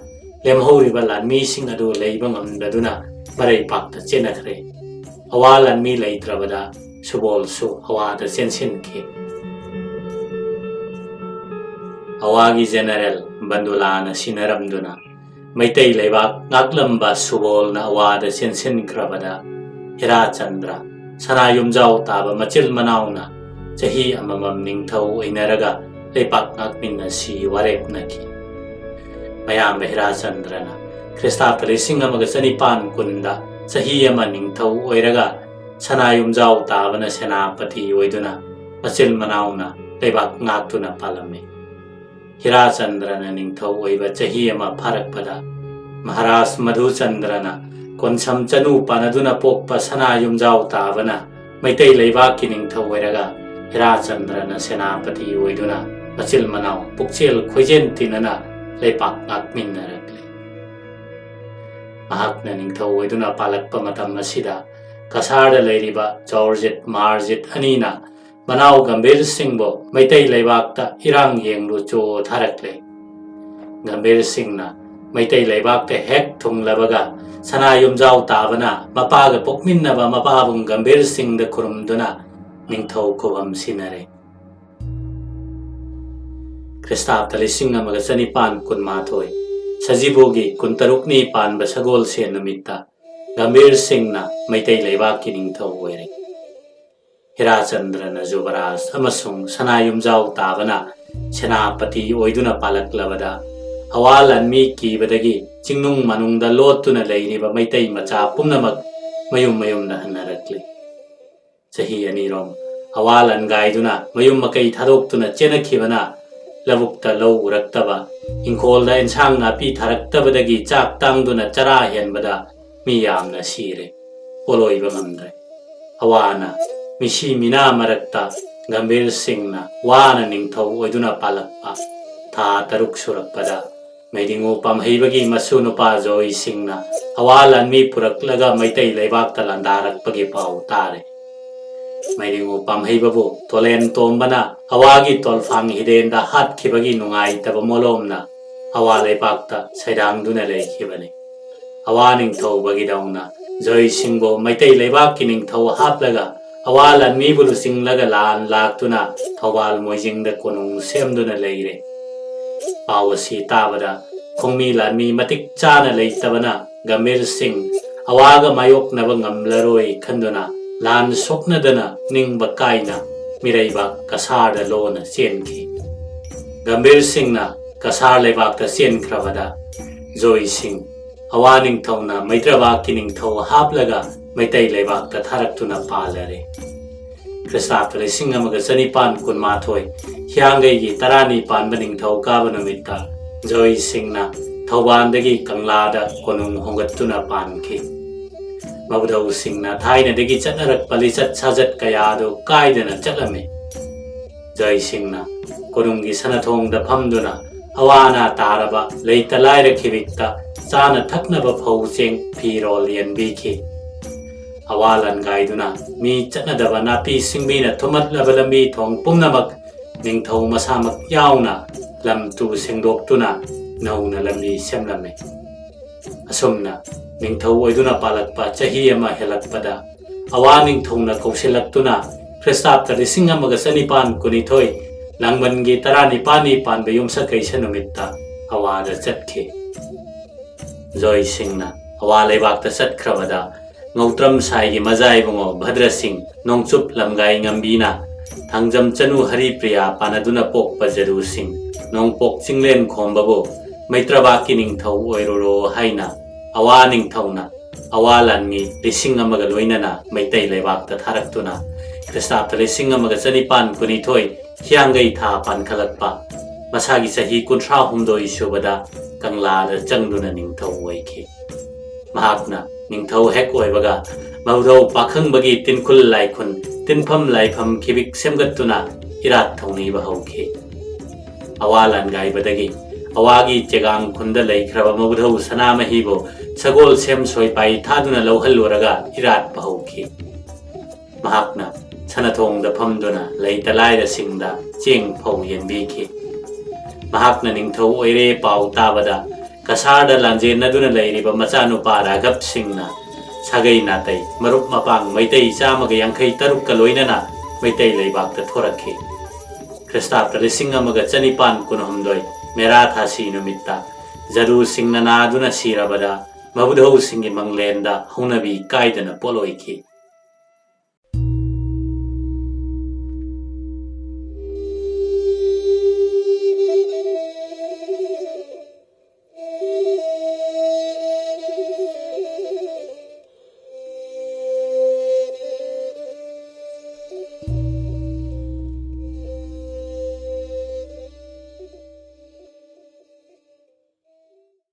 ꯂꯦꯝꯍꯧꯔꯤꯕ ꯂꯥꯟꯃꯤꯁꯤꯡ ꯑꯗꯨ ꯂꯩꯕ ꯉꯝꯗꯗꯨꯅ ꯃꯔꯩꯄꯥꯛꯇ ꯆꯦꯟꯅꯈ꯭ꯔꯦ꯫ ꯑꯋꯥ ꯂꯥꯟꯃꯤ ꯂꯩꯇ꯭ꯔꯕꯗ ꯁꯨꯕꯣꯜꯁꯨ ꯑꯋꯥꯗ ꯆꯦꯟꯁꯤꯟꯈꯤ꯫ ꯑꯋꯥꯒꯤ ꯖꯦꯅꯔꯦꯜ ꯕꯟꯗꯨꯂꯥꯅ ꯁꯤꯟꯅꯔꯝꯗꯨꯅ ꯃꯩꯇꯩ ꯂꯩꯕꯥꯛ ꯉꯥꯛꯂꯝꯕ ꯁꯨꯕꯣꯜꯅ ꯑꯋꯥꯗ ꯆꯦꯟꯁꯤꯟꯈ꯭ꯔꯕꯗ ꯍꯤꯔꯥꯆꯟꯗ꯭ꯔ ꯁꯅꯥ ꯌꯨꯝꯖꯥꯎ ꯇꯥꯕ ꯃꯆꯤꯜ ꯃꯅꯥꯎꯅ ꯆꯍꯤ ꯑꯃꯃꯝ ꯅꯤꯡꯊꯧ ꯑꯣꯏꯅꯔꯒ ꯂꯩꯕꯥꯛ ꯉꯥꯛꯃꯤꯟꯅꯁꯤ ꯋꯥꯔꯦꯞꯅꯈꯤ꯫ ꯃꯌꯥꯝꯕ ꯍꯤꯔꯥꯆꯟꯗ꯭ꯔꯅ ꯈ꯭ꯔꯤꯁꯇꯥꯕ ꯂꯤꯁꯤꯡ ꯑꯃꯒ ꯆꯅꯤꯄꯥꯟ ꯀꯨꯟꯗ ꯆꯍꯤ ꯑꯃ ꯅꯤꯡꯊꯧ ꯑꯣꯏꯔꯒ ꯁꯅꯥ ꯌꯨꯝꯖꯥꯎ ꯇꯥꯕꯅ ꯁꯦꯅꯥꯄꯇꯤ ꯑꯣꯏꯗꯨꯅ ꯃꯆꯤꯜ ꯃꯅꯥꯎꯅ ꯂꯩꯕꯥꯛ ꯉꯥꯛꯇꯨꯅ ꯄꯥꯜꯂꯝꯃꯤ꯫ ꯍꯤꯔꯥꯆꯟꯗ꯭ꯔꯅ ꯅꯤꯡꯊꯧ ꯑꯣꯏꯕ ꯆꯍꯤ ꯑꯃ ꯐꯥꯔꯛꯄꯗ ꯃꯍꯥꯔꯥꯖ ꯃꯙꯨꯆꯟꯗ꯭ꯔꯅ ꯀꯣꯟꯁꯝ ꯆꯅꯨ ꯄꯥꯟꯅꯗꯨꯅ ꯄꯣꯛꯄ ꯁꯅꯥ ꯌꯨꯝꯖꯥꯎ ꯇꯥꯕꯅ ꯃꯩꯇꯩ ꯂꯩꯕꯥꯛꯀꯤ ꯅꯤꯡꯊꯧ ꯑꯣꯏꯔꯒ ꯍꯤꯔꯥꯆꯟꯗ꯭ꯔꯅ ꯁꯦꯅꯥꯄꯇꯤ ꯑꯣꯏꯗꯨꯅ ꯃꯆꯤꯜ ꯃꯅꯥꯎ ꯄꯨꯛꯆꯦꯜ ꯈꯣꯏꯖꯦꯟ ꯇꯤꯟꯅꯅ ꯂꯩꯄꯥꯛ ꯉꯥꯛꯃꯤꯟꯅꯔꯛꯂꯤ꯫ ꯃꯍꯥꯛꯅ ꯅꯤꯡꯊꯧ ꯑꯣꯏꯗꯨꯅ ꯄꯥꯜꯂꯛꯄ ꯃꯇꯝ ꯑꯁꯤꯗ ꯀꯁꯥꯔꯗ ꯂꯩꯔꯤꯕ ꯆꯧꯔꯖꯤꯠ ꯃꯥꯔꯖꯤꯠ ꯑꯅꯤꯅ ꯃꯅꯥꯎ ꯒꯝꯚꯤꯔ ꯁꯤꯡꯕꯨ ꯃꯩꯇꯩ ꯂꯩꯕꯥꯛꯇ ꯏꯔꯥꯡ ꯌꯦꯡꯂꯨꯆꯣ ꯊꯥꯔꯛꯂꯦ꯫ ꯒꯝꯚꯤꯔ ꯁꯤꯡꯅ ꯃꯩꯇꯩ ꯂꯩꯕꯥꯛꯇ ꯍꯦꯛ ꯊꯨꯡꯂꯕꯒ ꯁꯅꯥ ꯌꯨꯝꯖꯥꯎ ꯇꯥꯕꯅ ꯃꯄꯥꯒ ꯄꯣꯛꯃꯤꯟꯅꯕ ꯃꯄꯥꯕꯨꯡ ꯒꯝꯚꯤꯔ ꯁꯤꯡꯗ ꯈꯨꯔꯨꯝꯗꯨꯅ ꯅꯤꯡꯊꯧ ꯈꯨꯕꯝ ꯁꯤꯟꯅꯔꯦ꯫ ꯈ꯭ꯔꯤꯁꯇꯥꯕꯇ ꯂꯤꯁꯤꯡ ꯑꯃꯒ ꯆꯅꯤꯄꯥꯟ ꯀꯨꯟꯃꯥꯊꯣꯏ, ꯁꯖꯤꯕꯨꯒꯤ ꯀꯨꯟꯇꯔꯨꯛꯅꯤ ꯄꯥꯟꯕ ꯁꯒꯣꯜꯁꯦꯟ ꯅꯨꯃꯤꯠꯇ ꯒꯝꯚꯤꯔ ꯁꯤꯡꯅ ꯃꯩꯇꯩ ꯂꯩꯕꯥꯛꯀꯤ ꯅꯤꯡꯊꯧ ꯑꯣꯏꯔꯦ꯫ ꯍꯤꯔꯥꯆꯟꯗ꯭ꯔꯅ ꯖꯨꯕꯔꯥꯖ ꯑꯃꯁꯨꯡ ꯁꯅꯥ ꯌꯨꯝꯖꯥꯎ ꯇꯥꯕꯅ ꯁꯦꯅꯥꯄꯇꯤ ꯑꯣꯏꯗꯨꯅ ꯄꯥꯜꯂꯛꯂꯕꯗ, ꯑꯋꯥ ꯂꯥꯟꯃꯤ ꯀꯤꯕꯗꯒꯤ ꯆꯤꯡꯅꯨꯡ ꯃꯅꯨꯡꯗ ꯂꯣꯠꯇꯨꯅ ꯂꯩꯔꯤꯕ ꯃꯩꯇꯩ ꯃꯆꯥ ꯄꯨꯝꯅꯃꯛ ꯃꯌꯨꯝ ꯃꯌꯨꯝꯗ ꯍꯟꯅꯔꯛꯂꯤ꯫ ꯆꯍꯤ ꯑꯅꯤꯔꯣꯝ ꯑꯋꯥ ꯂꯥꯟꯒꯥꯏꯗꯨꯅ ꯃꯌꯨꯝ ꯃꯀꯩ ꯊꯥꯗꯣꯛꯇꯨꯅ ꯆꯦꯟꯅꯈꯤꯕꯅ, ꯂꯧꯕꯨꯛꯇ ꯂꯧ ꯎꯔꯛꯇꯕ, ꯏꯪꯈꯣꯜꯗ ꯏꯟꯁꯥꯡ ꯅꯥꯄꯤ ꯊꯥꯔꯛꯇꯕꯗꯒꯤ ꯆꯥꯛ ꯇꯥꯡꯗꯨꯅ ꯆꯔꯥ ꯍꯦꯟꯕꯗ ꯃꯤ ꯌꯥꯝꯅ ꯁꯤꯔꯦ꯫ ꯄꯣꯂꯣꯏꯕ ꯉꯝꯗ꯭ꯔꯦ꯫ ꯑꯋꯥꯅ ꯃꯤꯁꯤ ꯃꯤꯅꯥ ꯃꯔꯛꯇ ꯒꯝꯚꯤꯔ ꯁꯤꯡꯅ ꯋꯥꯅ ꯅꯤꯡꯊꯧ ꯑꯣꯏꯗꯨꯅ ꯄꯥꯜꯂꯛꯄ ꯊꯥ ꯇꯔꯨꯛ ꯁꯨꯔꯛꯄꯗ, ꯃꯩꯗꯤꯡꯉꯨ ꯄꯥꯝꯍꯩꯕꯒꯤ ꯃꯁꯨ ꯅꯨꯄꯥ ꯖꯣꯏ ꯁꯤꯡꯅ ꯑꯋꯥ ꯂꯥꯟꯃꯤ ꯄꯨꯔꯛꯂꯒ ꯃꯩꯇꯩ ꯂꯩꯕꯥꯛꯇ ꯂꯥꯟꯗꯥꯔꯛꯄꯒꯤ ꯄꯥꯎ ꯇꯥꯔꯦ꯫ ꯃꯩꯗꯤꯡꯉꯨ ꯄꯥꯝꯍꯩꯕꯕꯨ ꯇꯣꯂꯦꯟ ꯇꯣꯝꯕꯅ ꯑꯋꯥꯒꯤ ꯇꯣꯜꯐꯥꯡ ꯍꯤꯗꯦꯟꯗ ꯍꯥꯠꯈꯤꯕꯒꯤ ꯅꯨꯡꯉꯥꯏꯇꯕ ꯃꯣꯂꯣꯝꯅ ꯑꯋꯥ ꯂꯩꯕꯥꯛꯇ ꯁꯩꯗꯥꯡꯗꯨꯅ ꯂꯩꯈꯤꯕꯅꯤ꯫ ꯑꯋꯥ ꯅꯤꯡꯊꯧꯕꯒꯤꯗꯧꯅ ꯖꯣꯏ ꯁꯤꯡꯕꯨ ꯃꯩꯇꯩ ꯂꯩꯕꯥꯛꯀꯤ ꯅꯤꯡꯊꯧ ꯍꯥꯞꯂꯒ ꯑꯋꯥ ꯂꯥꯟꯃꯤꯕꯨ ꯂꯨꯆꯤꯡꯂꯒ ꯂꯥꯟ ꯂꯥꯛꯇꯨꯅ ꯊꯧꯕꯥꯜ ꯃꯣꯏꯖꯤꯡꯗ ꯀꯣꯅꯨꯡ ꯁꯦꯝꯗꯨꯅ ꯂꯩꯔꯦ꯫ ꯄꯥꯎ ꯑꯁꯤ ꯇꯥꯕꯗ ꯈꯣꯡꯃꯤ ꯂꯥꯟꯃꯤ ꯃꯇꯤꯛ ꯆꯥꯅ ꯂꯩꯇꯕꯅ ꯒꯝꯚꯤꯔ ꯁꯤꯡ ꯑꯋꯥꯒ ꯃꯥꯌꯣꯛꯅꯕ ꯉꯝꯂꯔꯣꯏ ꯈꯟꯗꯨꯅ ꯂꯥꯟ ꯁꯣꯛꯅꯗꯅ ꯅꯤꯡꯕ ꯀꯥꯏꯅ ꯃꯤꯔꯩꯕꯥꯛ ꯀꯁꯥꯔꯗ ꯂꯣꯟꯅ ꯆꯦꯟꯈꯤ꯫ ꯒꯝꯚꯤꯔ ꯁꯤꯡꯅ ꯀꯁꯥꯔ ꯂꯩꯕꯥꯛꯇ ꯆꯦꯟꯈ꯭ꯔꯕꯗ ꯖꯣꯏ ꯁꯤꯡ ꯑꯋꯥ ꯅꯤꯡꯊꯧꯅ ꯃꯩꯇ꯭ꯔꯕꯥꯛꯀꯤ ꯅꯤꯡꯊꯧ ꯍꯥꯞꯂꯒ ꯃꯩꯇꯩ ꯂꯩꯕꯥꯛꯇ ꯊꯥꯔꯛꯇꯨꯅ ꯄꯥꯜꯂꯔꯦ꯫ ꯈ꯭ꯔꯤꯁꯇꯥꯕꯇ ꯂꯤꯁꯤꯡ ꯑꯃꯒ ꯆꯅꯤꯄꯥꯟ ꯀꯨꯟꯃꯥꯊꯣꯏ ꯍꯤꯌꯥꯡꯒꯩꯒꯤ ꯇꯔꯥꯅꯤ ꯄꯥꯟꯕ ꯅꯤꯡꯊꯧ ꯀꯥꯕ ꯅꯨꯃꯤꯠꯇ ꯖꯣꯏ ꯁꯤꯡꯅ ꯊꯧꯕꯥꯜꯗꯒꯤ ꯀꯪꯂꯥꯗ ꯀꯣꯅꯨꯡ ꯍꯣꯡꯒꯠꯇꯨꯅ ꯄꯥꯟꯈꯤ꯫ ꯃꯧꯙꯧꯁꯤꯡꯅ ꯊꯥꯏꯅꯗꯒꯤ ꯆꯠꯅꯔꯛꯄ ꯂꯤꯆꯠ ꯁꯥꯖꯠ ꯀꯌꯥ ꯑꯗꯨ ꯀꯥꯏꯗꯅ ꯆꯠꯂꯝꯃꯤ꯫ ꯖꯣꯏ ꯁꯤꯡꯅ ꯀꯣꯅꯨꯡꯒꯤ ꯁꯅꯊꯣꯡꯗ ꯐꯝꯗꯨꯅ ꯑꯋꯥ ꯑꯅꯥ ꯇꯥꯔꯕ ꯂꯩꯇ ꯂꯥꯏꯔ ꯈꯤꯕꯤꯛꯇ ꯆꯥꯅ ꯊꯛꯅꯕ ꯐꯧ ꯆꯦꯡ ꯐꯤꯔꯣꯜ ꯌꯦꯟꯕꯤꯈꯤ꯫ ꯑꯋꯥ ꯂꯥꯟꯒꯥꯏꯗꯨꯅ ꯃꯤ ꯆꯠꯅꯗꯕ ꯅꯥꯄꯤ ꯁꯤꯡꯕꯤꯅ ꯊꯨꯝꯍꯠꯂꯕ ꯂꯝꯕꯤ ꯊꯣꯡ ꯄꯨꯝꯅꯃꯛ ꯅꯤꯡꯊꯧ ꯃꯁꯥꯃꯛ ꯌꯥꯎꯅ ꯂꯝ ꯇꯨ ꯁꯦꯡꯗꯣꯛꯇꯨꯅ ꯅꯧꯅ ꯂꯝꯕꯤ ꯁꯦꯝꯂꯝꯃꯤ꯫ ꯑꯁꯨꯝꯅ ꯅꯤꯡꯊꯧ ꯑꯣꯏꯗꯨꯅ ꯄꯥꯜꯂꯛꯄ ꯆꯍꯤ ꯑꯃ ꯍꯦꯜꯂꯛꯄꯗ, ꯑꯋꯥ ꯅꯤꯡꯊꯧꯅ ꯀꯧꯁꯤꯜꯂꯛꯇꯨꯅ ꯈ꯭ꯔꯤꯁꯇꯥꯕꯇ ꯂꯤꯁꯤꯡ ꯑꯃꯒ ꯆꯅꯤꯄꯥꯟ ꯀꯨꯟꯅꯤꯊꯣꯏ ꯂꯥꯡꯕꯟꯒꯤ ꯇꯔꯥꯅꯤꯄꯥꯜꯅꯤ ꯄꯥꯟꯕ ꯌꯨꯝꯁꯀꯩꯁ ꯅꯨꯃꯤꯠꯇ ꯑꯋꯥꯗ ꯆꯠꯈꯤ꯫ ꯖꯣꯏ ꯁꯤꯡꯅ ꯑꯋꯥ ꯂꯩꯕꯥꯛꯇ ꯆꯠꯈ꯭ꯔꯕꯗ, ꯉꯧꯇ꯭ꯔꯝ ꯁꯥꯏꯒꯤ ꯃꯖꯥ ꯏꯕꯨꯡꯉꯣ ꯚꯗ꯭ꯔ ꯁꯤꯡ, ꯅꯣꯡꯆꯨꯞ ꯂꯝꯒꯥꯏ ꯉꯝꯕꯤꯅ, ꯊꯥꯡꯖꯝ ꯆꯅꯨ ꯍꯔꯤꯄ꯭ꯔꯤꯌꯥ ꯄꯥꯟꯅꯗꯨꯅ ꯄꯣꯛꯄ ꯖꯗꯨ ꯁꯤꯡ, ꯅꯣꯡꯄꯣꯛ ꯆꯤꯡꯂꯦꯟ ꯈꯣꯝꯕꯕꯨ ꯃꯩꯇ꯭ꯔꯕꯥꯛꯀꯤ ꯅꯤꯡꯊꯧ ꯑꯣꯏꯔꯨꯔꯣ ꯍꯥꯏꯅ ꯑꯋꯥ ꯅꯤꯡꯊꯧꯅ ꯑꯋꯥ ꯂꯥꯟꯃꯤ ꯂꯤꯁꯤꯡ ꯑꯃꯒ ꯂꯣꯏꯅꯅ ꯃꯩꯇꯩ ꯂꯩꯕꯥꯛꯇ ꯊꯥꯔꯛꯇꯨꯅ, ꯈ꯭ꯔꯤꯁꯇꯥꯕꯇ ꯂꯤꯁꯤꯡ ꯑꯃꯒ ꯆꯅꯤꯄꯥꯟ ꯀꯨꯟꯅꯤꯊꯣꯏ ꯍꯤꯌꯥꯡꯒꯩ ꯊꯥ ꯄꯥꯟꯈꯠꯂꯛꯄ, ꯃꯁꯥꯒꯤ ꯆꯍꯤ ꯀꯨꯟꯊ꯭ꯔꯥ ꯍꯨꯝꯗꯣꯏ ꯁꯨꯕꯗ ꯀꯪꯂꯥꯗ ꯆꯪꯗꯨꯅ ꯅꯤꯡꯊꯧ ꯑꯣꯏꯈꯤ꯫ ꯃꯍꯥꯛꯅ ꯅꯤꯡꯊꯧ ꯍꯦꯛ ꯑꯣꯏꯕꯒ ꯃꯕꯨꯙꯧ ꯄꯥꯈꯪꯕꯒꯤ ꯇꯤꯟꯈꯨꯜ ꯂꯥꯏꯈꯨꯟ, ꯇꯤꯟꯐꯝ ꯂꯥꯏꯐꯝ ꯈꯤꯕꯤꯛ ꯁꯦꯝꯒꯠꯇꯨꯅ ꯏꯔꯥꯠ ꯊꯧꯅꯤꯕ ꯍꯧꯈꯤ꯫ ꯑꯋꯥ ꯂꯥꯟꯒꯥꯏꯕꯗꯒꯤ ꯑꯋꯥꯒꯤ ꯆꯦꯒꯥꯡ ꯈꯨꯟꯗ ꯂꯩꯈ꯭ꯔꯕ ꯃꯕꯨꯙꯧ ꯁꯅꯥꯃꯍꯤꯕꯨ ꯁꯒꯣꯜ ꯁꯦꯝ ꯁꯣꯏꯄꯥꯏ ꯊꯥꯗꯨꯅ ꯂꯧꯍꯜꯂꯨꯔꯒ ꯏꯔꯥꯠꯄ ꯍꯧꯈꯤ꯫ ꯃꯍꯥꯛꯅ ꯁꯅꯊꯣꯡꯗ ꯐꯝꯗꯨꯅ ꯂꯩꯇ ꯂꯥꯏꯔꯁꯤꯡꯗ ꯆꯦꯡ ꯐꯧ ꯌꯦꯟꯕꯤꯈꯤ꯫ ꯃꯍꯥꯛꯅ ꯅꯤꯡꯊꯧ ꯑꯣꯏꯔꯦ ꯄꯥꯎ ꯇꯥꯕꯗ ꯀꯁꯥꯔꯗ ꯂꯥꯟꯖꯦꯟꯅꯗꯨꯅ ꯂꯩꯔꯤꯕ ꯃꯆꯥꯅꯨꯄꯥ ꯔꯥꯘꯕ ꯁꯤꯡꯅ ꯁꯥꯒꯩ ꯅꯥꯇꯩ ꯃꯔꯨꯞ ꯃꯄꯥꯡ ꯃꯩꯇꯩ ꯆꯥꯝꯃꯒ ꯌꯥꯡꯈꯩ ꯇꯔꯨꯛꯀ ꯂꯣꯏꯅꯅ ꯃꯩꯇꯩ ꯂꯩꯕꯥꯛꯇ ꯊꯣꯔꯛꯈꯤ꯫ ꯈ꯭ꯔꯤꯁꯇꯥꯕꯇ ꯂꯤꯁꯤꯡ ꯑꯃꯒ ꯆꯅꯤꯄꯥꯟ ꯀꯨꯟꯍꯨꯝꯗꯣꯏ ꯃꯦꯔꯥ ꯊꯥꯁꯤ ꯅꯨꯃꯤꯠꯇ ꯖꯗꯨꯁꯤꯡꯅ ꯅꯥꯗꯨꯅ ꯁꯤꯔꯕꯗ ꯃꯕꯨꯙꯧꯁꯤꯡꯒꯤ ꯃꯪꯂꯦꯟꯗ ꯍꯧꯅꯕꯤ ꯀꯥꯏꯗꯅ ꯄꯣꯠꯂꯣꯏꯈꯤ꯫